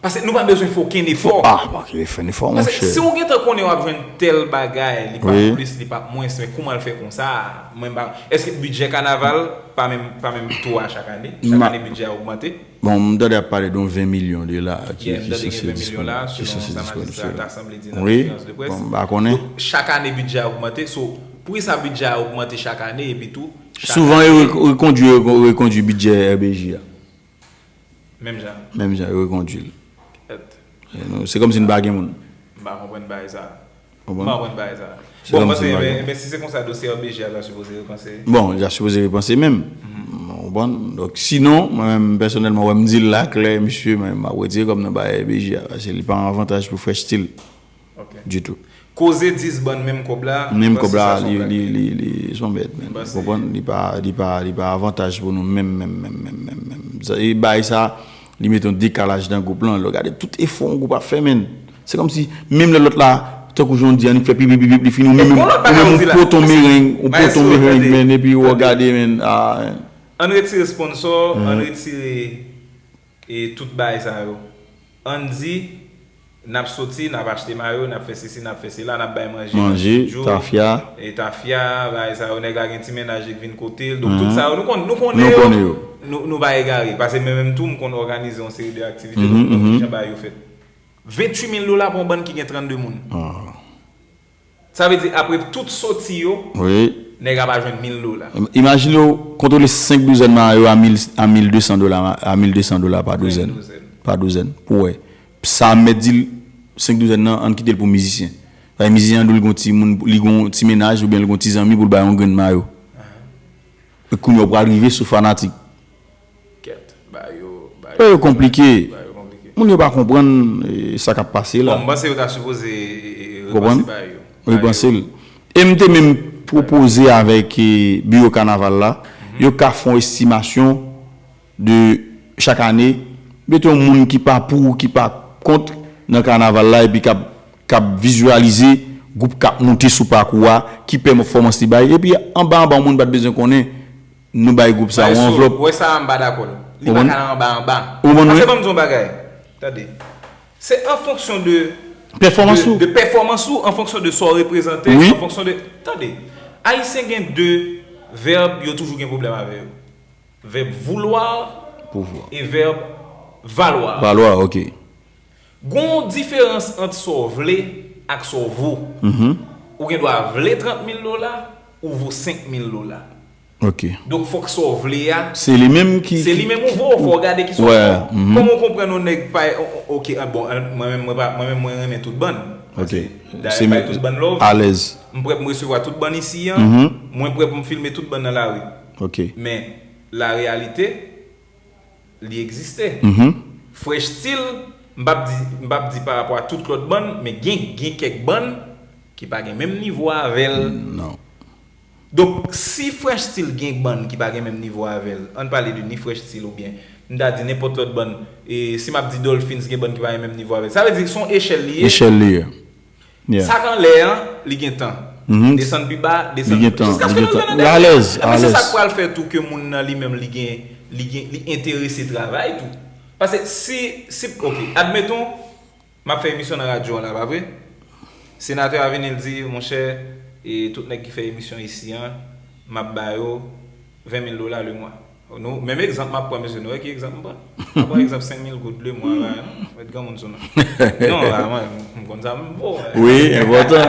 Paske nou pa bezwen fè okenn efò. Ah, pa ki fè efò, monchè. Paske si w gentan konnen w ap jwenn tèl bagay, li p ap plis, li p ap mwens, men kouman l fè konsa? Mwen, m pa, èske bidjè kanaval pa menm, pa menm tou a chak ane? Chak ane, bidjè a ogmante? Bon, m tande ap pale de yon ven milyon dola ki, ki sanse disponib. Ki sanse disponib. Wi, bon, m pa konnen. Donk, chak ane, bidjè a ogmante. So, poukisa bidjè a ogmante chak ane, epi tou, chak ane. Souvan, yo rekondwi, yo rekondwi bidjè R B J a. Menm jan. Menm jan, yo rekondwi l. Se kòmsi n pa gen moun. M pa konprann bagay sa. Konprann? M pa konprann bagay sa. Bon, m panse, men, men si se konsa, dosye R B J a ta sipoze repanse. Bon, li ta sipoze repanse menm. Ou konprann? Donk, sinon, mwen menm, pèsonèlman, wè m di l la klè, mesye, mwen, m ap retire kòb nan bagay R B J a, paske li pa yon avantaj pou Fresh Style. Ditou. Koze dis bann menm kòb la, menm kòb la, li, li, li, li, se yon bèt, men. Ou konprann? Li pa, li pa, li pa avantaj pou nou menm, menm, menm, menm, menm, menm. E bagay sa, li mete yon dekalaj nan gwoup lan. Lè w gade tout efò yon gwoup ap fè, menn. Se kòmsi, menm lè lòt la, tankou jan w di, annik fè pip, pip, pip, pip, li fini, ou menm, ou menm, ou pote yon mereng, ou pote yon mereng, menn, epi w gade, menn, ah. Ann retire sponsò, ann retire e tout bagay sa yo. Ann di, n ap soti, n ap achte mayo, n ap fè sesi, n ap fè sela, n ap bay manje nan estidyo, tafya, e tafya, bagay sa yo, nèg la gen ti mennaj li k vin kote l. Donk, tout sa yo, nou konn, nou konnen yo. Nou, nou pa egare. Paske mwen menm tou, m konn òganize yon seri de aktivite, donk, m konn kijan bagay yo fèt. Venntuit mil dola pou yon bann ki gen trannde moun. Sa vle di, apre tout soti yo, nèg la pa jwenn mil dola. Imajine w kontwole senk douzèn mayo a mil, a mil de san dola, a mil de san dola pa douzèn. Pa douzèn. Pou wè. Sa m mèt di l, senk douzèn nan, ann kite l pou mizisyen. Paske mizisyen an dwe l gon timoun, li gon ti mennaj oubyen l gon ti zanmi pou l bay yon grenn mayo. E kounye a w pral rive sou fanatik. Kèt, bagay yo, bagay yo konplike. Moun yo pa konprann, e, sa k ap pase la. Bon, m panse yo ta sipoze, e, e, repanse bagay yo. Repanse l. E m te menm pwopoze avèk, e, biwo kanaval la, yo ka fè yon estimasyon de chak ane, mete yon moun ki pa pou, ki pa kont nan kanaval la, epi k ap, k ap vizyalize gwoup k ap moute sou pakou a, ki pèfòmans li bay, epi anba anba yon moun pa t bezwen konnen, nou bay gwoup sa yon anvlòp. Wè sa a, m pa dakò. Li pa ka nan anba anba. Ou konprann? Paske ban m di yon bagay. Tande. Se an fonksyon de pèfòmans ou. De pèfòmans ou, an fonksyon de sa w reprezante, an fonksyon de, tande. Ayisyen gen de vèb, yo toujou gen pwoblèm avè yo. Vèb vouloir e vèb valoir. Valoir, ok. Gon diferans ant sa w vle ak sa w vo. Ou gen dwa vle trant mil dola, ou vo senk mil dola. Ok. Donk, fòk sa w vle a, se li menm ki, se li menm ou vo, fò w gade ki sa w vo. Kòman w konprann yon nèg pa, o-, o-, ok, ah, bon, mwen menm, mwen pa, mwen menm, mwen renmen tout bann. Ok. Dayè, m bay tout bann love. Alèz. M prè pou m resevwa tout bann isi an. Mwen prè pou m filme tout bann nan lari. Ok. Men, la réalité, li egziste. Fresh Style, m p ap di, m p ap di pa rapò a tout lòt bann, men gen, gen kèk bann ki pa gen menm nivo avè l. Non. Donk, si Fresh Style gen bann ki pa gen menm nivo avè l, ann pale de ni Fresh Style oubyen, m ta di nenpòt lòt bann, e si m ap di Dolphins gen bann ki pa gen menm nivo avè l. Sa vle di, se yon echèl li ye. Echèl li ye. Sa k anlè an, li gentan. Desann pi ba, desann pi ba. Jiskaske nou jwenn yon dènye. Li alèz, alèz. Epi se sa k pral fè tou ke moun nan li menm li gen, li gen, li enterese travay tou. Paske si, si, ok, admeton, m ap fè emisyon nan radyo an la, pa vre? Senatè a vini, l di, monchè, e tout nèg ki fè emisyon isi an, m ap ba yo ven mil dola le mwa. Nou, menm egzanp m ap pran, mesye, nou wè ki egzanp m pran? M ap pran egzanp senk mil goud le mwa la, non? Mèt granmoun sou non. Non, la, mwen, m konn sa m vo. Wi, enpòtan.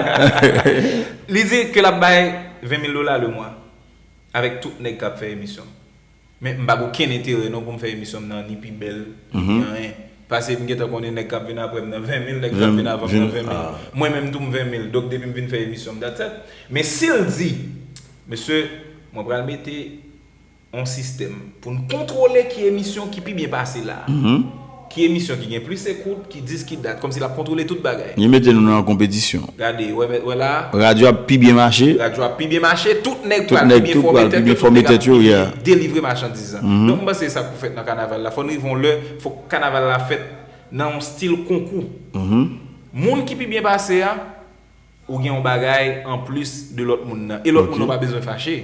Li di ke l ap bay ven mil dola le mwa avèk tout nèg k ap fè emisyon. Men m pa gen okenn enterè non pou m fè emisyon m nan ni pi bèl, ni anyen. Paske m gentan konnen nèg k ap vin apre m nan ven mil, nèg k ap vin avan m nan ven mil. Mwen menm tou m ven mil. Donk depi m vin fè emisyon m, that's it. Men si l di, mesye, mwen pral mete yon sistèm pou n kontwole ki emisyon ki pi byen pase la. Ki emisyon ki gen plis ekout, ki dis, ki dat, kòmsi l ap kontwole tout bagay. Li mete nou nan yon konpetisyon. Gade, wè, wè la. Radyo ap pi byen mache. Radyo ap pi byen mache, tout nèg pral pi byen fòme tèt yo, tout nèg ap pi byen delivre machandiz lan. Donk, m panse se sa k pou fèt nan kanaval la. Fò n rive yon lè, fòk kanaval la fèt nan yon stil konkou. Moun ki pi byen pase a, ou gen yon bagay anplis de lòt moun nan. E lòt moun nan pa bezwen fache.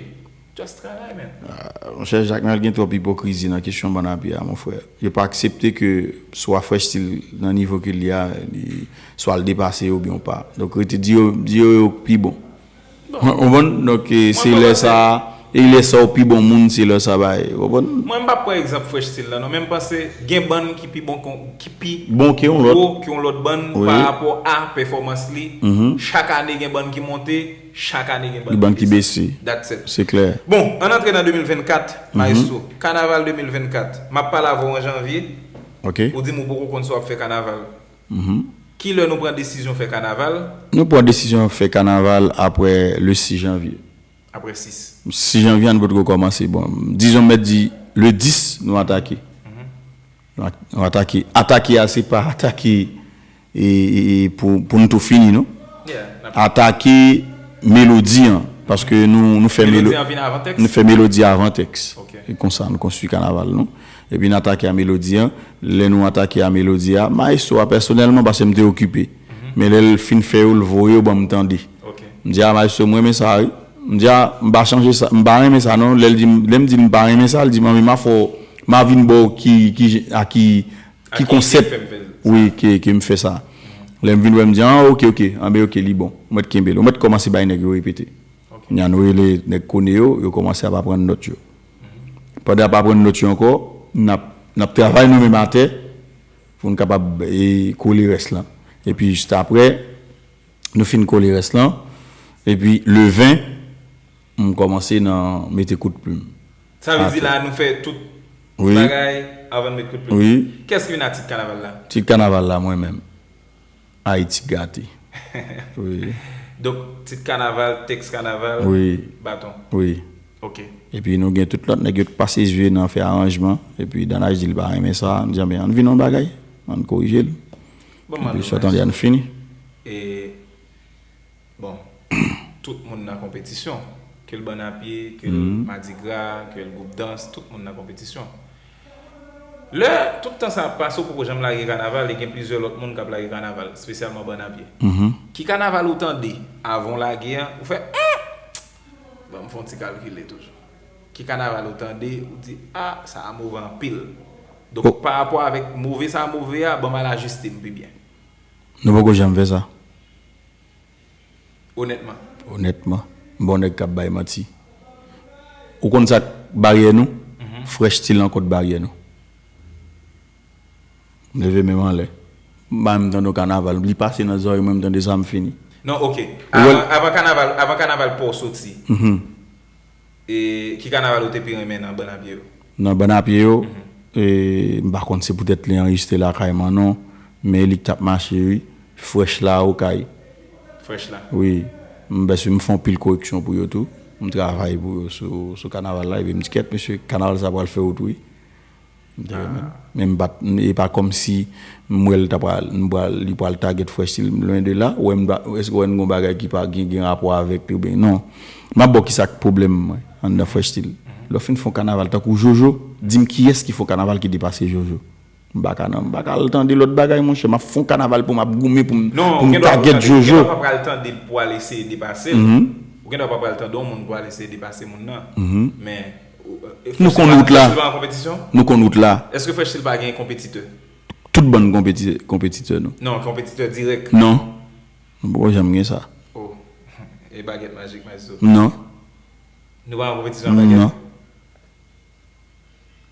Just travay, man. Monchè, Jakmèl gen twòp ipokrizi nan kesyon bann apye a, mon frè. Yo pa aksepte ke swa Fresh Style nan nivo ke l ye a, li, swa l depase yo oubyen ou pa. Donk, rete di yo, di yo yo pi bon. Ou konprann? Donk, e, se lè sa, e lè sa ou pi bon moun, se lè sa bay. Ou konprann? Mwen, m pa pran egzanp Fresh Style la, non, men m panse gen bann ki pi bon, ki pi bon ke yon lòt. Gwo ke yon lòt bann pa rapò a pèfòmans li. Chak ane, gen bann ki monte, chak ane, gen bann ki bese. That's it. Se klè. Bon, ann antre nan de mil vennkat, Maestro. Kanaval de mil vennkat. M ap pale avè w an janvye. Ok. Ou di m ou poko konn si w ap fè kanaval. Ki lè nou pran desizyon fè kanaval? Nou pran desizyon fè kanaval apre le sis janvye. Apre sis. Sis janvye, a n potko kòmanse. Bon, dizon, mèt di, le dis, nou atake. Nou atake. Atake a, se pa atake e, e, e pou, pou n tou fini, non? Atake melodi an. Paske nou, nou fè melodi. Melodi an vin avan tèks? Nou fè melodi avan tèks. E konsa, nou konstwi kanaval nou. Epi n atake a melodi an. Lè nou atake a melodi a, maestro a pèsonèlman, paske m te okipe. Men lè l fin fè yo, l voye yo ban m tande. M di, a, maestro, m renmen sa, wi. M di, a, m pa chanje sa, m pa renmen sa, non. Lè l di, lè m di m pa renmen sa, l di, manmi, m a fè w, m a vin ba w ki, ki, a ki, ki konsèp, wi, ke, ke m fè sa. Lè m vin wè, m di, a, ok, ok, anben, ok, li bon. Ou mèt kenbe l. Ou mèt kòmanse bay nèg yo repete. Kounye a nou rele nèg Kone yo, yo kòmanse ap aprann nòt yo. Pandan y ap aprann nòt yo ankò, n ap, n ap travay nou menm atè pou n kapab, e, kole rès lan. Epi jis apre, nou fin kole rès lan, epi le ven, m kòmanse nan mete kout plim. Sa vle di la nou fè tout bagay avan n met kout plim. Wi. Kiyès ki vin ak tit kanaval la? Tit kanaval la, mwen menm. Ayiti gate. Wi. Donk, tit kanaval, tèks kanaval, Wi. Baton. Wi. Ok. Epi nou gen tout lòt nèg yo t pase zye nan fè aranjman. Epi Danaj di l pa renmen sa. M di, anben, ann vin yon bagay. Ann korije l. Bon, man, Epi sot anlè ann fini. E, bon, tout moun nan konpetisyon. Ke l bann apye, ke l madigra, ke l gwoup dans, tout moun nan konpetisyon. Lè tout tan sa ap pase, ou poko janm lage kanaval, e gen plizyè lòt moun k ap lage kanaval, espesyalman bann apye. Ki kanaval ou tande avan w lage an, ou fè, hmm! Ban m fè yon ti kalkile toujou. Ki kanaval ou tande, ou di, a, sa a move anpil. Donk, pa rapò avèk move sa a move a, ban m al ajiste m pi byen. Nou poko janm fè sa. Onètman. Onètman. M pa yon nèg k ap bay manti. Ou konn sa k baryè nou? Fresh Style lan kont baryè nou. M leve men m anlè. M pa menm tande yon kanaval. Li pase nan zòrèy mwen, m tande sa, m fini. Non, ok. Avan, avan kanaval, avan kanaval pa w soti. E ki kanaval ou te pi renmen nan bann apye yo? Nan bann apye yo, e, m pa konn se poutèt li anrejistre lakay mwen non, men li t ap mache wi. Fresh la Okay. Fresh la. Wi. M bèsi m fè anpil koreksyon pou yo tou. M travay pou yo sou, sou kanaval la, epi m di kèt mesye, kanaval sa pral fè wout wi. M te renmen. Men m pa t, e pa kòmsi m wè l ta pral, m pral, li pral target Fresh Style, lwen de la. Ou wè m pa, èske ou wè m gon bagay ki pa gen, gen rapò avèk li oubyen non. M ap ba w kisa k pwoblèm mwen anndan Fresh Style. Lè w fin fè yon kanaval tankou Jojo, di m kiyès ki fè yon kanaval ki depase Jojo. M pa ka non, m pa ka al tande lòt bagay monchè, m ap fè yon kanaval pou m ap goumen pou m, pou m target Jojo. Ou gendwa pa pral tande l pou al eseye depase l. Ou gendwa pa pral tande yon moun pou al eseye depase moun nan. Men Nou konn wout la. Fresh Style pa an konpetisyon? Nou konn wout la. Èske Fresh Style pa gen konpetitè? Tout bann konpeti-, konpetitè nou. Non, konpetitè dirèk. Non. Nou poko janm gen sa. Oh. E bagèt majik, maestro. Non. Nou pa an konpetisyon ak bagèt? Non.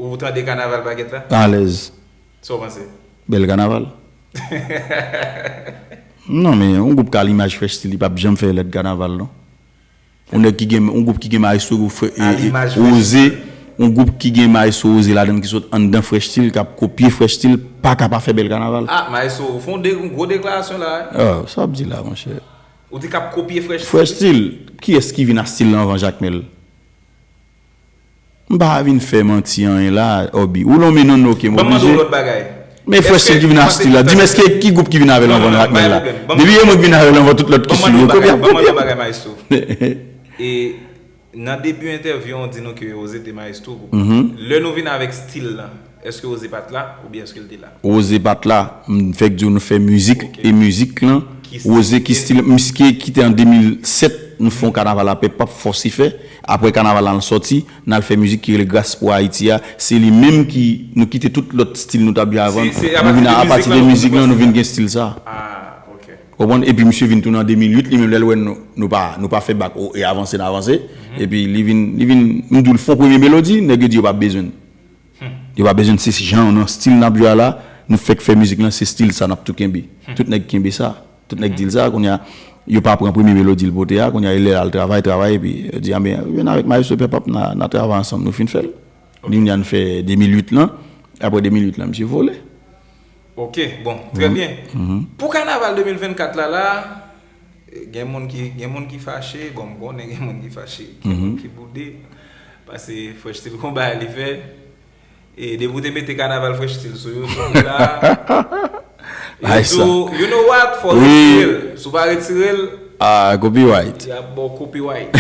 Ou tande kanaval bagèt la? Alèz. Sa w panse? Bèl kanaval. Non, men yon gwoup ka limaj Fresh Style, li p ap janm fè lèd kanaval non. Yon nèg ki gen, yon gwoup ki gen maestro, e, e, Oze, yon gwoup ki gen maestro Oze ladan l ki sot anndan Fresh Style, k ap kopye Fresh Style, pa ka pa fè bèl kanaval. Ah, maestro, ou fè yon de-, yon gwo deklarasyon la. Ah, sa w ap di la, monchè? Ou di k ap kopye Fresh Style? Fresh Style, kiyès ki vin a stil lan anvan Jakmèl? M pa vin fè manti anyen la, Obi. Ou lonmen non, non, ok, m oblije. Ban m mande w lòt bagay. Men Fresh Style ki vin a stil la. Di m èske ki gwoup ki vin avè l anvan Jakmèl la? Depi e mwen ki vin avè l anvan tout lòt ki sou yo. Kopye ap kopye. Ban m mande w bagay, maestro. E nan debi entèvyou an, w di nou ke Oze te maestro gwoup. Lè nou vin avèk stil lan, èske Oze pa t la oubyen èske l te la? Oze pa t la. M fèk di w nou fè mizik e mizik lan, Oze ki stil, mizik ki te an de mil sèt, Nou fè yon kanaval apè, p ap fòse fè. Apre kanaval la, n sòti, n al fè mizik ki rele Gras pou Ayiti a. Se li menm ki, nou kite tout lòt stil nou t ap jwe avan. Nou vin apati de mizik lan, nou vin gen stil sa. Konprann? Epi misye vin tounen an de mil uit, li menm lè l wè nou, nou pa, nou pa fè bak, e avanse n avanse. Epi li vin, li vin, m di w, l fè yon premye melodi, nèg yo di yo pa bezwen l. Yo pa bezwen, se jan nan stil n ap jwe a la, nou fèk fè mizik lan, se stil sa n ap tou kenbe. Tout nèg kenbe sa. Tout nèg di l sa, kounye a, yo pa pran premye melodi l pote a, kounye a, lè l al travay, travay, epi yo di, a men, vin avèk Maestro Pepap, n a, n a travay ansanm, nou fin fè l. Kounye a, n fè de mil uit lan, apre de mil uit lan, misye vole. Ok, bon, trè byen. Pou kanaval de mil vennkat la, la, gen moun ki, gen moun ki fache, bon, m konnen gen moun ki fache, gen moun ki boude, paske Fresh Style gon bagay li fè, e depi w te mete kanaval Fresh Style sou yo, sou la, yo di w, you know what, fò w retire l. Si w pa retire l, ah, copyright. Y ap ba w copyright.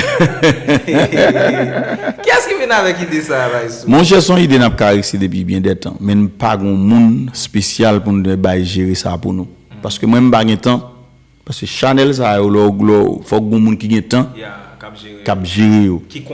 Kiyès ki vin avèk ide sa a, Maestro? Monchè, se yon ide n ap karese depi byen dè tan, men n pa gon moun espesyal pou n te bay jere sa pou nou. Paske mwen, m pa gen tan. Paske chanèl sa yo, lè w, lè w, fòk gon moun ki gen tan k ap jere yo. Ki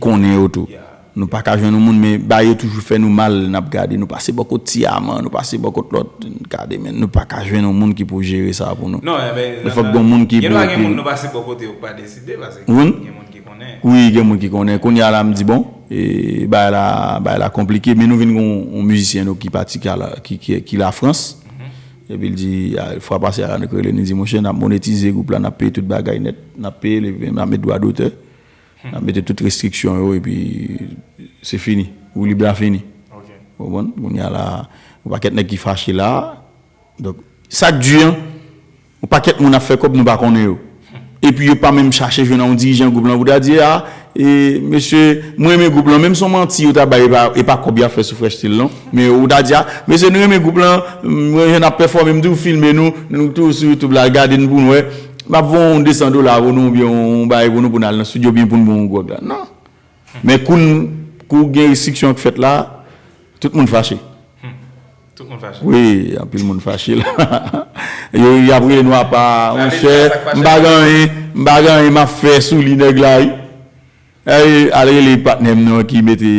konnen yo tou. Nou pa ka jwenn yon moun, men bagay yo toujou fè nou mal, n ap gade, nou pase bò kot Ti Aman, nou pase bò kot lòt, gade, men nou pa ka jwenn yon moun ki pou jere sa pou nou. Men fòk gon moun ki pou. Gen dwa gen moun nou pase bò kote yo k pa deside, paske gen moun ki konnen. Wi, gen moun ki konnen. Kounye a la, m di, bon, e, bagay la, bagay la konplike, men nou vin gen yon, yon mizisyen nou ki pati, ki, ki, ki Lafrans. Epi l di, a, fwa pase a la, nou k rele, nou di, monchè, n ap monetize gwoup la, n ap peye tout bagay nèt, n ap peye l, epi n ap met dwa dotè. N ap mete tout restriksyon yo epi se fini. Woulib la fini. Ou konprann? Kounye a la, yon pakèt nèg ki fache la. Donk, sa k di an, yon pakèt moun ap fè kòb nou pa konnen yo. Epi yo pa menm chache jwenn yon dirijan gwoup lan pou ta di, a, e, mesye, mwen renmen gwoup lan, menm si se yon manti yo ta bay, e pa, e pa kòb y ap fè sou Fresh Style non. Men ou ta di, a, mesye, nou renmen gwoup lan, mwen jan n ap pèfòme, m di w filme nou, nou tou sou YouTube la, gade n pou n wè. M ap voye yon de san dola pou nou oubyen yon bagay pou nou pou n al nan estidyo oubyen pou n bwè yon gwòg la. Non. Men kou n, kou gen restriksyon k fèt la, tout moun fache. Tout moun fache. Wi, anpil moun fache la. Yo, y ap rele nou apa, monchè, m pa gen anyen, m pa gen anyen m ap fè sou li nèg la wi. Al rele patnè m nan ki mete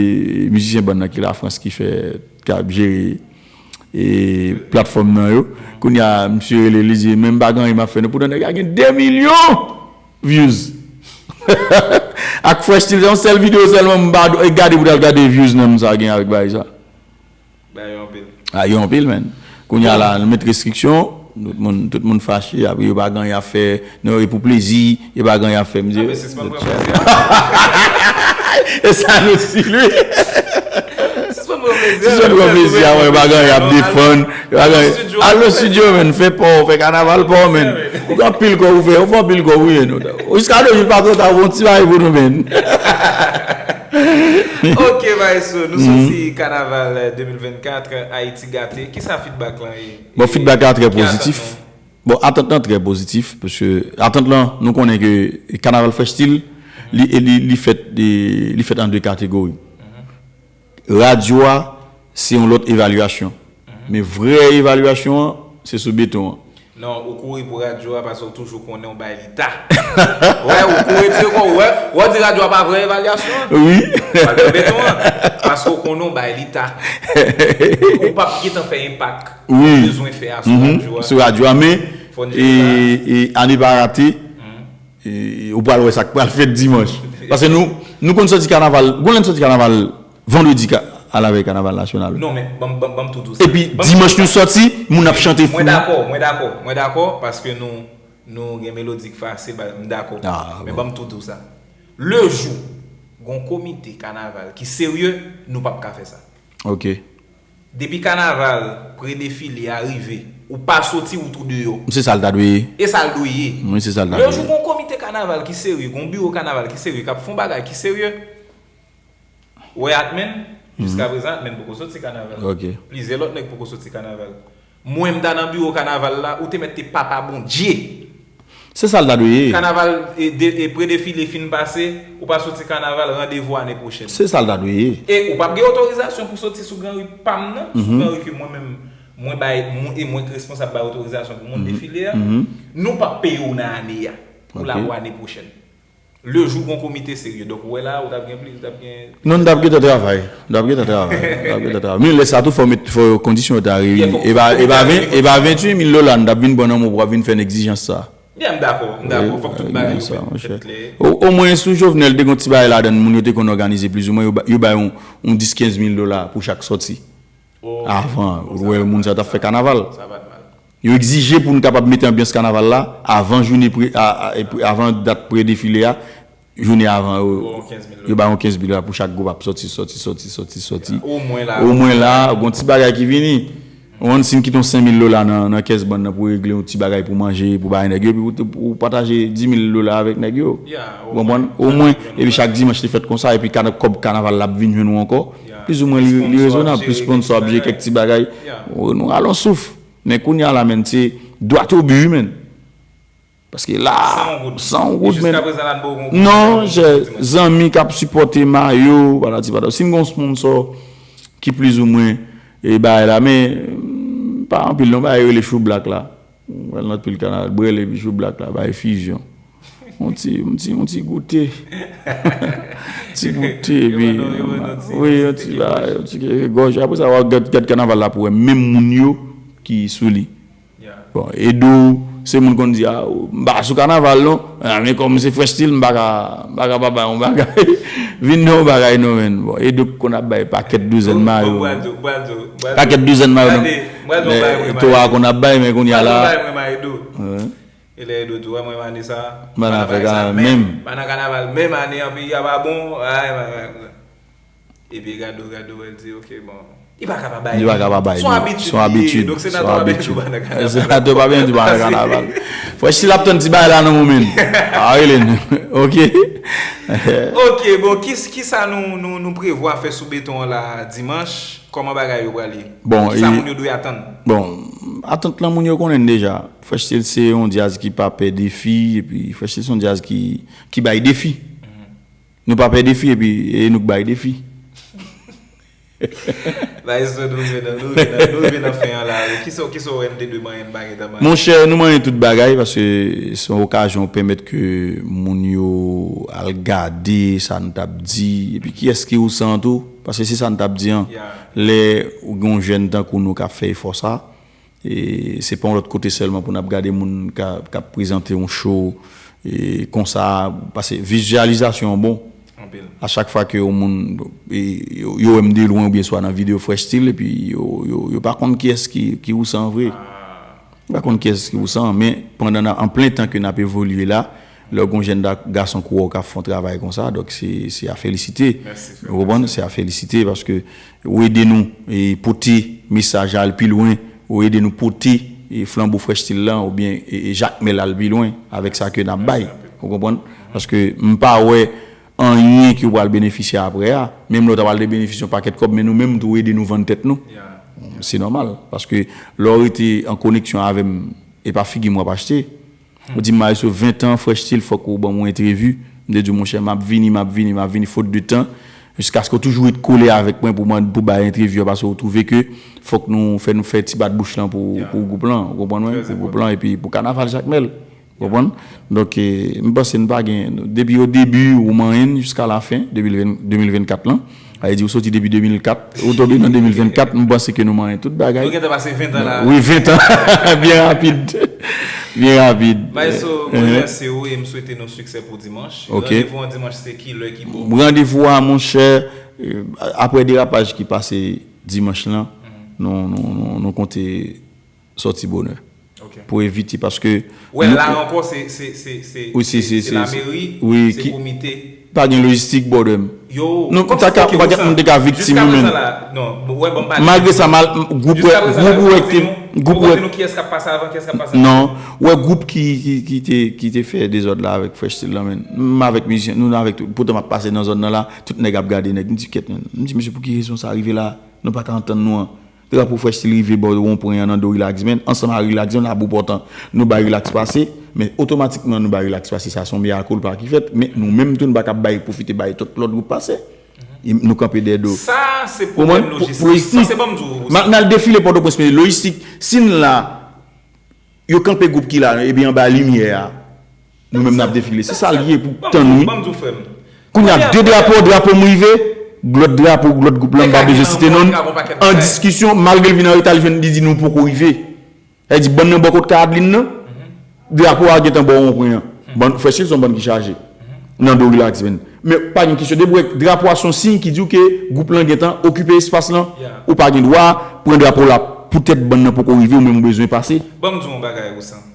mizisyen bann nan ki Lafrans ki fè, k ap jere e platfòm nan yo. Kounye a, misye rele, li di, men m pa gen anyen m ap fè non. Poutan nèg la gen de milyon views. Ak Fresh Style, se yon sèl videyo sèlman m pa gade pou t al gade views nan m sa gen avèk bagay sa. Bagay yo anpil. A, yo anpil, menn. Kounye a la, nou met restriksyon, tout moun, tout moun fache, apre yo pa gen anyen ap fè, non, e pou plezi, yo pa gen anyen ap fè, m di. A, men sispann pran plezi a. E sa nou di, wi. Sispann pran plezi a, wi, yo pa gen anyen ap defann, yo pa gen anyen. Al nan estidyo, menn, fè pa w, fè kanaval pa w, menn. Ou gen anpil kòb ou fè, ou fè anpil kòb ou ye, non. Jiska de jou pa twò ta, ou fè yon ti bagay pou nou, menn. Ok, Maestro, nou soti kanaval de mil vennkat, Ayiti Gate. Kisa feedback lan ye? Bon, feedback la trè pozitif. Bon, atant lan trè pozitif, paske atant lan, nou konnen ke kanaval Fresh Style, li, li, li fèt, li, li fèt an de kategori. Radyo a, se yon lòt evalyasyon. Men vrè evalyasyon an, se sou beton an. Non, ou kouri pou radyo a paske w toujou konnen w bay li ta. Wè, ou kouri tire kò w, wè, wè w di radyo a pa vrè evalyasyon an. Wi. Ou al pran beton an. Paske w konnen w bay li ta. Ou p ap gentan fè enpak ou bezwen fè a sou radyo a. Sou radyo a, men e, e, ane pa rate, e, ou pral wè sa k pral fèt dimanch. Paske nou, nou konn sòti kanaval, gon lè n sòti kanaval vandredi ka, al avèk kanaval nasyonal. Non, men ban m, ban m, ban m tou di w sa. Epi dimanch nou sòti, moun ap chante fou. Mwen dakò, mwen dakò, mwen dakò, paske nou, nou gen melodi k fase, ba, m dakò. Men ban m tou di w sa. Le jou, gon komite kanaval ki serye, nou p ap ka fè sa. Ok. Depi kanaval, predefile a rive, ou pa soti, ou tou deyò. Se sa l ta dwe ye. E sa l dwe ye. Wi, se sa l ta dwe ye. Le jou gon komite kanaval ki serye, gon biwo kanaval ki serye, k ap fè yon bagay ki serye, wè Atmen, jiska prezan Atmen poko soti kanaval. Ok. Plizyè lòt nèg poko soti kanaval. Mwen, m ta nan biwo kanaval la, ou te mèt te papa Bondye. Se sa l ta dwe ye. Kanaval e, de, e predefile fin pase, ou pa soti kanaval, randevou ane pwochèn. Se sa l ta dwe ye. E ou p ap gen otorizasyon pou soti sou granri pa m nan, sou granri ke mwen menm, mwen bay, mwen, e mwen k responsab bay otorizasyon pou moun defile a. Nou p ap peye w nan ane a, pou l ap ane pwochèn. Le jou gon komite serye. Donk, ou wè la, ou t ap gen plis, ou t ap gen. Non, n t ap gentan travay. N t ap gentan travay. N t ap gentan travay. Men lè sa tou, fò met, fò kondisyon yo ta reyini. E pa, e pa, ven, e pa venntuit mil dola, n t ap vin pran nan men w pou w ap vin fè n egzijans sa. Yeah, m dakò, m dakò. Fòk tout bagay yo fèt, fèt klè. Omwen sou Jovenel te gon ti bagay ladan l, moun yo te konn òganize plizoumwen, yo bay yon, yon dis kenz mil dola pou chak sòti. Avan, ou wè moun sa t ap fè kanaval. Yo egzije pou n kapab mete anbyans kanaval la avan jounen pre, a, a, avan dat pre defile a, jounen avan yo, yo bay yon kenz mil dola pou chak gwoup ap sòti, sòti, sòti, sòti, sòti. Omwen la, gon ti bagay ki vini. Ou konprann, si n kite yon senk mil dola nan, nan kès bann nan pou regle yon ti bagay pou manje, pou bay nèg yo, epi ou, ou pataje dis mil dola avèk nèg yo. Ou konprann? Omwen, epi chak dimanch li fèt konsa, epi kana, kòb kanaval la ap vin jwenn ou ankò. Plizoumwen li, li rezonab, plis sponsò ap jwe kèk ti bagay. Nou rale yon souf. Men kounye a la, menn, se dwat o bi, menn. Paske la, san yon goud, menn. Non, chè, zanmi k ap sipòte mayo, patati patata. Si n gon sponsò ki plizoumwen e bagay la, men pa anpil non, bagay rele choublak la. Ou wè l nan pil kanal, brèl epi choublak la, bay fizyon. On ti, on ti, on ti goute. Ti goute, epi wi, on ti bagay, on ti gòj. Apre sa, w ap gad, gad kanaval la pou wè menm moun yo ki sou li. Bon, Edo, se moun konn di, a, m pa sou kanaval non. A, men kòm se Fresh Style, m pa ka, m pa ka pa bay yon bagay. Vin nan yon bagay non, menn. Bon, Edo konn ap bay pakèt douzèn mayo. Pakèt douzèn mayo non. Towa konn ap bay, men kounye a la. E lè Edo di w, mwen ane sa. M pa nan fè kanaval menm. M pa nan kanaval menm, ane an peyi a pa bon. Epi gade w, gade w, el di, ok, bon. Li pa ka pa bay. Li pa ka pa bay. Se yon abitid. Se yon abitid. Donk, senatè pa benyen di w pa nan kanaval. Senatè pa benyen di w pa nan kanaval. Fresh Style ap tann ti bagay la nan moman. A, rele n. Ok. Ok, bon, ki, ki sa nou, nou, nou prevwa fè sou beton an la dimanch? Kòman bagay yo prale? Bon, ki sa moun yo dwe atann? Bon, atant lan moun yo konnen n deja. Fresh Style se yon djaz ki pa pè defi, epi Fresh Style se yon djaz ki, ki bay defi. Nou pa pè defi, epi e nou k bay defi. Maestro, nou rive nan, nou rive nan, nou rive nan fen an la. Kisa, kisa w wè n te dwe manyen n pa gentan manyen? Monchè, nou manyen tout bagay, paske se yon okazyon pèmèt ke moun yo al gade sa n t ap di, epi kiyès ki ou san tou, paske se sa n t ap di an. Lè ou gen yon jèn tankou nou k ap fè efò sa, e se pa yon lòt kote sèlman pou n ap gade moun k ap, k ap prezante yon show, e konsa, paske vizyalizasyon an bon. A chak fwa ke yon moun, e, yo, yo wè m de lwen oubyen swa nan videyo Fresh Style, epi yo, yo, yo pa konn kiyès ki, ki ou san vre. Yo pa konn kiyès ki ou san, men pandan n a, an plen tan ke n ap evolye la, lè w gen yon jèn da-, gason kou w k ap fè yon travay konsa, donk se, se a felisite. Ou konprann? Se a felisite paske ou ede nou e pote mesaj la al pi lwen, ou ede nou pote e flanbo Fresh Style lan oubyen e, e Jakmèl al pi lwen avèk sa ke n ap bay. Ou konprann? Paske m pa wè anyen ke w pral benefisye apre a. Menm lè w ta pral te benefisye yon pakèt kòb, men nou menm tou ede nou vann tèt nou. Se nòmal. Paske lè w rete an koneksyon avè m, e pa figi m w ap achte. Ou di m, Maestro, ven tan, Fresh Style, fòk ou ban m yon entèvyou. M te di w, monchè, m ap vini, m ap vini, m ap vini, fot de tan. Jiskaske w toujou ret kole avèk mwen pou mwen, pou bay entèvyou a, paske w twouve ke fòk nou fè, nou fè ti bat bouch lan pou, pou gwoup lan. Ou konprann mwen? Pou gwoup lan, epi pou kanaval Jakmèl. Ou konprann? Donk, e, m panse n pa gen, depi o debi, ou manyen n jiska lafen de mil ven, de mil vennkat lan. Sa vle di, ou soti depi de mil kat, ou tonbe nan de mil vennkat, m panse ke nou manyen tout bagay. Nou gentan pase ven tan la. Wi, ven tan. Byen rapid. Byen rapid. Maestro, mwen remèsye w e m swete nou siksè pou dimanch. Randevou an dimanch se ki lè, ki bò? Randevou a, monchè, e, apre derapaj ki pase dimanch lan, nou, nou, nou, nou konte sòti bonè. Pou evite, paske... Wè, la ankò, se, se, se, se, se lameri, se komite. Pa gen lojistik, bòdè m. Yo, nou, kòmsi ta ka, ou pa gen moun te ka viktim ou menm. Malgre sa, gwoup wè, gwoup wè, gwoup wè. Kote nou, kiyès k ap pase avan, kiyès k ap pase avan? Non, wè gwoup ki, ki, ki te, ki te fè dezòd la avèk Fresh Style lan, menn. M avèk mizisyen, nou avèk, poutan m ap pase nan zòn nan la, tout nèg ap gade nèg. M di, kèt, menn. M di, mesye, pou ki rezon sa rive la? Nou pa ka antann nou an. Drapo Fresh Style rive bò wonpwen an nan do Relax Band, ansanm a Relax Band, Labou Pòtan. Nou bay Relax pase, men otomatikman nou bay Relax pase, sa se yon mea culpa ki fèt, men nou menm tou nou pa ka bay, pwofite bay tout lòt gwoup pase. E nou kanpe dèyè do. Sa se pwoblèm lojistik. Sa se ban m di w. M al defile Pòtoprens, men lojistik, si n la, yo kanpe gwoup ki la, epi anba limyè a. Nou menm n ap defile. Se sa l ye pou tann wi. Kounye a, de drapo, drapo m rive, lòt drapo, lòt gwoup la, m pa bezwen site non l, an diskisyon, malgre l vin an reta, l jwenn, li di nou poko rive. Sa vle di, bann nan bò kot kay Adeline nan, drapo a gentan bò wonpwen an. Bann, Fresh Hill se yon bann ki chaje. Nan do Relax, men. Men pa gen kesyon. Depi w wè drapo a se yon siy ki di w ke gwoup lan gentan okipe espas lan, ou pa gen dwa pran drapo la poutèt bann nan poko rive, ou menm ou bezwen pase. Ban m di w yon bagay, Roussan.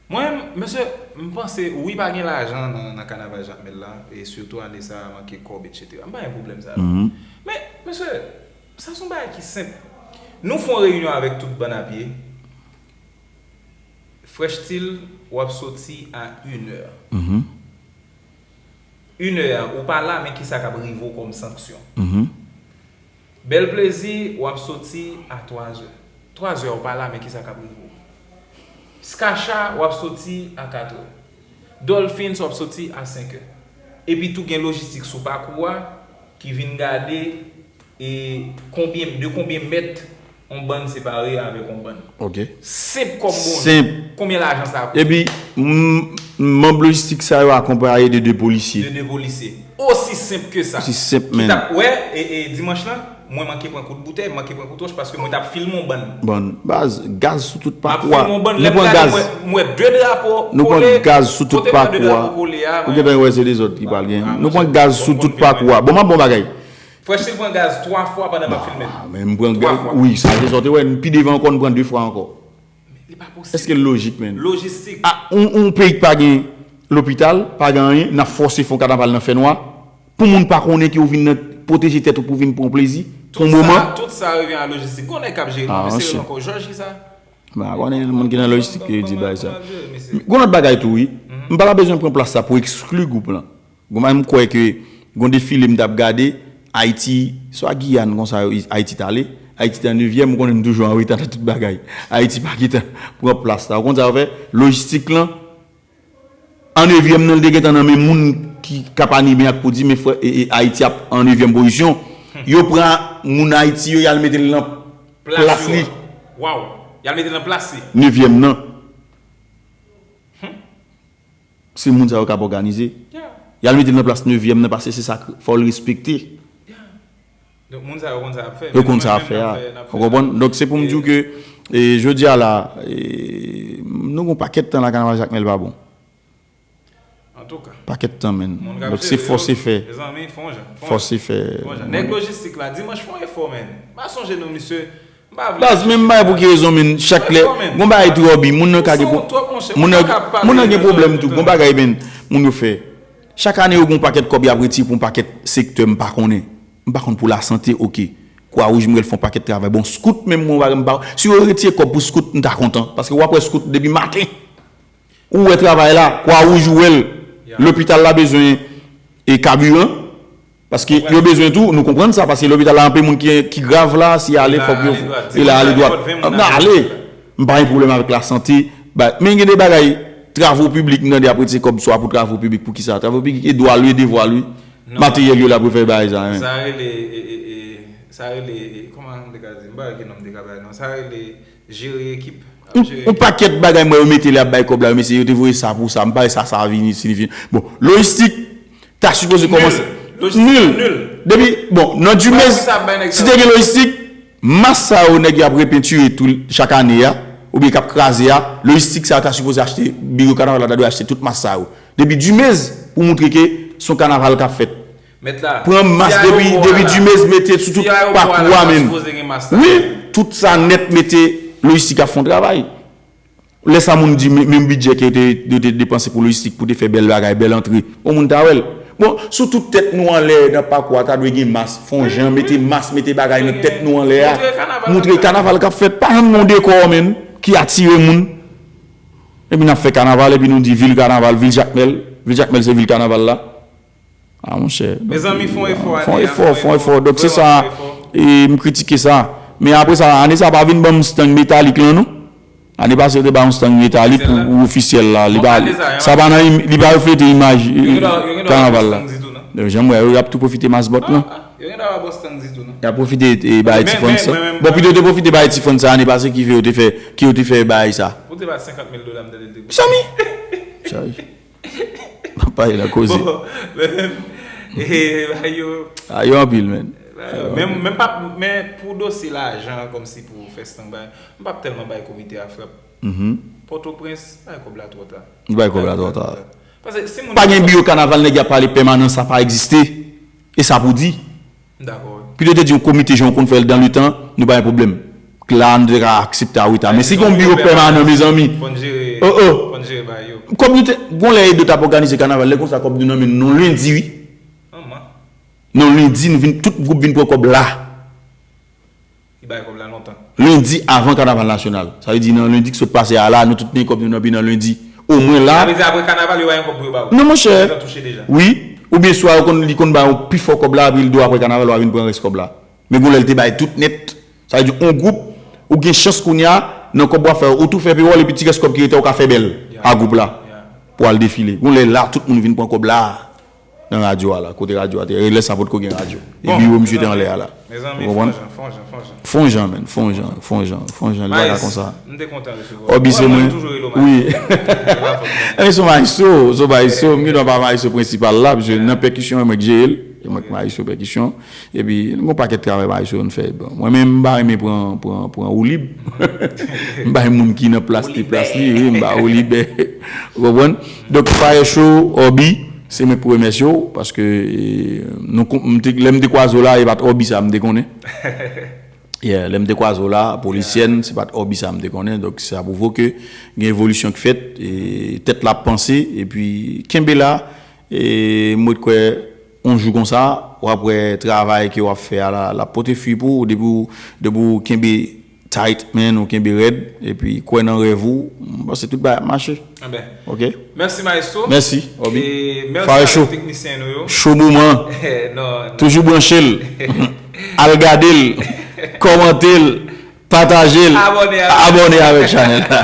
Mwen, mesye, m panse, wi, pa gen lajan nan, nan kanaval Jakmèl la, e sitou ane sa a, manke kòb, etsetera. M pa gen pwoblèm sa yo. Men, mesye, sa se yon bagay ki senp. Nou fè yon reyinyon avèk tout bann a pye. Fresh Style, w ap soti a inè. Inè a, ou pa la, men kisa k ap rive w kòm sanksyon? Bèl Plezi, w ap soti a twazè. Twazè, ou pa la, men kisa k ap rive w? Skacha, w ap soti a katrè. Dolphins, w ap soti a senkè. Epi tou gen lojistik sou pakou a ki vin gade e konbyen, de konbyen mèt yon bann separe avèk yon bann. Ok. Senp kòm bonjou. Senp. Konbyen lajan sa koute? Epi, m- manm lojistik sa yo akonpaye de de polisye. De de polisye. Osi senp ke sa. Osi senp, man. Ki t ap, wè, e, e, dimanch lan, mwen manke pran kout boutèy, manke pran kout wòch paske mwen t ap filme yon bann. Bon, baz, gaz sou tout pakou a. M ap filme yon bann, lè m gade, mwen, mwen de drapo kole, nou pran gaz sou tout pakou a. Ou gentan wè se dezòd ki pral gen. Nou pran gaz sou tout pakou a. Bon, m ap bon bagay. Fresh Style pran gaz twa fwa pandan m ap filme l. Ah, men m pran gaz. Wi, sa se sa w te wè. Pi devan ankò, n pran de fwa ankò. Li pa posib. Èske l lojik, menn? Lojistik. Ah, yon, yon peyi k pa gen lopital, pa gen anyen, n ap fòse fè yon kanaval nan fènwa. Pou moun pa konnen ke w vin nan pwoteje tèt ou pou vin pran plezi, pou yon moman. Tout sa revyen a lojistik. Gon nèg k ap jere l, mesye rele ankò Jòj ki sa? M pa konnen moun ki nan lojistik ki di bagay sa. Gon lòt bagay tou, wi. M pa ta bezwen pran plas sa pou ekskli gwoup lan. Gon bagay m kwè ke gon defile m t ap gade, Ayiti, swa Giyàn konsa, Ayiti t ale, Ayiti t an nevyèm, ou konnen m toujou anreta nan tout bagay. Ayiti pa gentan pran plas la. Ou konn sa yo fè? Lojistik lan, an nevyèm nan, li te gentan nan men moun ki k ap anime ak pou di, men frè, e, e, Ayiti ap an nevyèm pozisyon. Yo pran moun Ayiti yo, y al mete l nan plas li. Waw! Y al mete l nan plas li. Nevyèm nan. Se moun sa yo k ap òganize. Y al mete l nan plas nevyèm nan, paske se sa k fò l respekte. Donk, moun sa yo konn sa y ap fè. Yo konn sa y ap fè a. Ou konprann? Donk, se pou m di w ke, e, jodi a la, e, nou gon pakèt tan la kanaval Jakmèl pa bon. Antouka. Pakèt tan, menn. Donk, se fòse fè. Mezanmi, fè yon jan. Fòse fè. Nèg lojistik la, dimanch fè yon efò, menn. Pa sonje nou, misye. Baz, men m bay pou ki rezon, menn, chak lè gon bagay twòp, moun nan ka gen pwoblèm, moun nan gen pwoblèm tou, gon bagay, menn, moun yo fè. Chak ane, yo gen yon pakèt kòb y ap retire pou yon pakèt sektè, m pa konnen. M pa konn pou lasante, oke. Kwa Wouj, m wè l fè yon pakèt travay. Bon, scout menm, mwen, m pa, si yo retire kòb pou scout, m ta kontan. Paske w ap wè scout depi maten. Ou wè travay la, Kwa Wouj ou wè l. Lopital la bezwen e kabiran. Paske yo bezwen tou, nou konprann sa, paske lopital la anpe moun ki, ki grav la, si ale, fòk yo, e la ale dwat. N a ale. M pa gen pwoblèm avèk lasante. Men gen de bagay, travo piblik, m tande ap retire kòb swa pou travo piblik, poukisa? Travo piblik e dwa l wi, e devwa l wi. Materyèl yo la pou fè bagay sa, men. Sa rele, e, e, e, sa rele, e, kòman m te ka di? M pa wè ki non m te ka bay non. Sa rele jere ekip. Yon pakèt bagay mwen yo mete la ap bay kòb la, yo mesye, yo te voye sa pou sa. M pa wè sa, sa vini siyifi. Bon, lojistik ta sipoze kòmanse. Nil. Depi, bon, nan Dumez, si te gen lojistik, mas sa yo nèg yo ap repentire tou chak ane a, oubyen k ap kraze a, lojistik sa yo ta sipoze achte, biwo kanaval la ta dwe achte tout mas sa yo. Depi Dumez, pou moutre ke se yon kanaval k ap fèt. Pran mas depi, depi Dumez mete sou tout pakou a, menn. Wi, tout sa nèt mete, lojistik ap fè yon travay. Lè sa moun di men, menm bidjè ke yo te, yo te depanse pou lojistik, pou te fè bèl bagay, bèl antre. Bon, moun ta wè l. Bon, sou tout tèt nou anlè nan pakou a, ta dwe gen mas, fè yon jan, mete mas, mete bagay nan tèt nou anlè a. Moutre kanaval k ap fèt. Pa janm gen yon dekò, menn, ki atire moun. Epi n ap fè kanaval, epi nou di vil kanaval, vil Jakmèl. Vil Jakmèl se vil kanaval la. Ah, monchè. Mezanmi, fè yon efò, fè yon efò, fè yon efò. Donk, se sa, e m kritike sa. Men apre sa, ane sa pa vin ban m stang metalik lan, non. Ane pase, yo te ba yon stang metalik pou, pou ofisyèl la. Li pa, sa pa nan, li pa reflete imaj, e, kanaval la. Donk, jan m wè, yo ap tou pwofite mas bòt lan. Yo gen dwa pa ba w stang ditou, non. Y ap pwofite, e, bay ti fann sa. Bon, pito yo te pwofite bay ti fann sa ane pase ki fè yo te fè, ki yo te fè bay sa. Pou te ba senkant mil dola, m tande l te. Mezanmi! Chay. M ap pale nan koze. Bon, men menm, e, yo, a, yo anpil, men. Men, men, pa, men pou dosye lajan, kòmsi pou fè stand-by, m p ap tèlman bay komite a frap. Pòtoprens, bay kòb la twò ta. Bay kòb la twò ta. Pa gen biwo kanaval nèg y ap pale pèmanan, sa pa egziste. E sa pou di. Pito te di yon komite jan w konn fè l dan letan, nou pa gen pwoblèm. La nou te ka aksepte a reta. Men si gen yon biwo pèmanan, mezanmi. Oh, oh. Kòb nou te, gon lè Edo t ap òganize kanaval, lè konsa kòb nou nan men nou lendi, wi. Non, lendi, nou vin, tout gwoup vin pran kòb la. Li bay kòb la lontan. Lendi avan kanaval nasyonal. Sa vle di nan lendi ki sot pase a la, nou tout men kòb nou nan pi nan lendi. Omwen la. Sa vle di apre kanaval, yo bay yon kòb pou yo ba ou. Non, monchè. Yo touche deja. Wi. Oubyen swa yo konn, li konn bay yon pi fò kòb la, epi l do apre kanaval, w a vin pran rès kòb la. Men gon lè l te bay tout nèt. Sa vle di, yon gwoup, ou gen chans kounye a, nan kòb w ap fè, ou tou fè pewòl, epi ti rès kòb ki rete a, ou ka fè bèl a gwoup la. Pou al defile. Gon lè la, tout moun vin pran kòb la. Nan radyo a la, kote radyo a te ye, lè sa potko gen radyo. E biwo misye te anlè a la. Ou konprann? Fon jan, men, fon jan, fon jan, fon jan, li pa ka konsa. Obi se mwen. Wi. E se maestro, se maestro, m gen dwa pa maestro prensipal la, paske nan pèkisyon, e mwen k jere l, e mwen k maestro pèkisyon. Epi, nou gen yon pakèt travay maestro nou fè. Bon, mwen menm, m pa renmen pran, pran, pran woulib. M bay moun ki nan plas li, plas li, wi, m ba woulib. Ou konprann? Donk, Fire Show, Obi, se mwen k pou remèsye w, paske, e, nou, lè m te kwaze w la, e pa t Obi sa m te konnen. Yeah, lè m te kwaze w la, polisyèn, se pa t Obi sa m te konnen. Donk, sa pwouve ke gen evolisyon k fèt, e tèt la ap panse, epi kenbe la, e m ret kwè, yon jou konsa, w ap wè travay ke w ap fè a la, l ap pote fwi pou ou, depi w, depi w kenbe tight, men, ou kenbe rèd, epi kwè nan rèv ou, m panse tout bagay ap mache. Anben. Ok. Mèsi, maestro. Mèsi, Obi. E mèsi avèk teknisyen nou yo. Cho moman. Toujou branche l. Al gade l. Kòmante l. Pataje l. Abòne avèk chanèl la.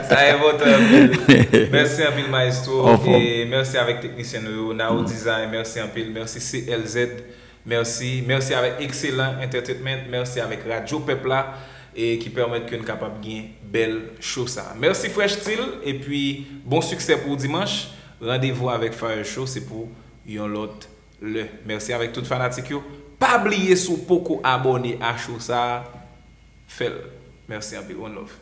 Sa enpòtan anpil. Mèsi anpil, maestro. E mèsi avèk teknisyen nou yo. Nao Design, mèsi anpil. Mèsi C L Z. Mèsi. Mèsi avèk Excellent Entertainment. Mèsi avèk Radyo Pèp la, e ki pèmèt ke n kapab gen bèl show sa. Mèsi Fresh Style, epi bon siksè pou dimanch. Randevou avèk Fire Show, se pou yon lòt lè. Mèsi avèk tout fanatik yo. Pa bliye, si w poko abòne a show sa, fè l. Mèsi anpil. One love.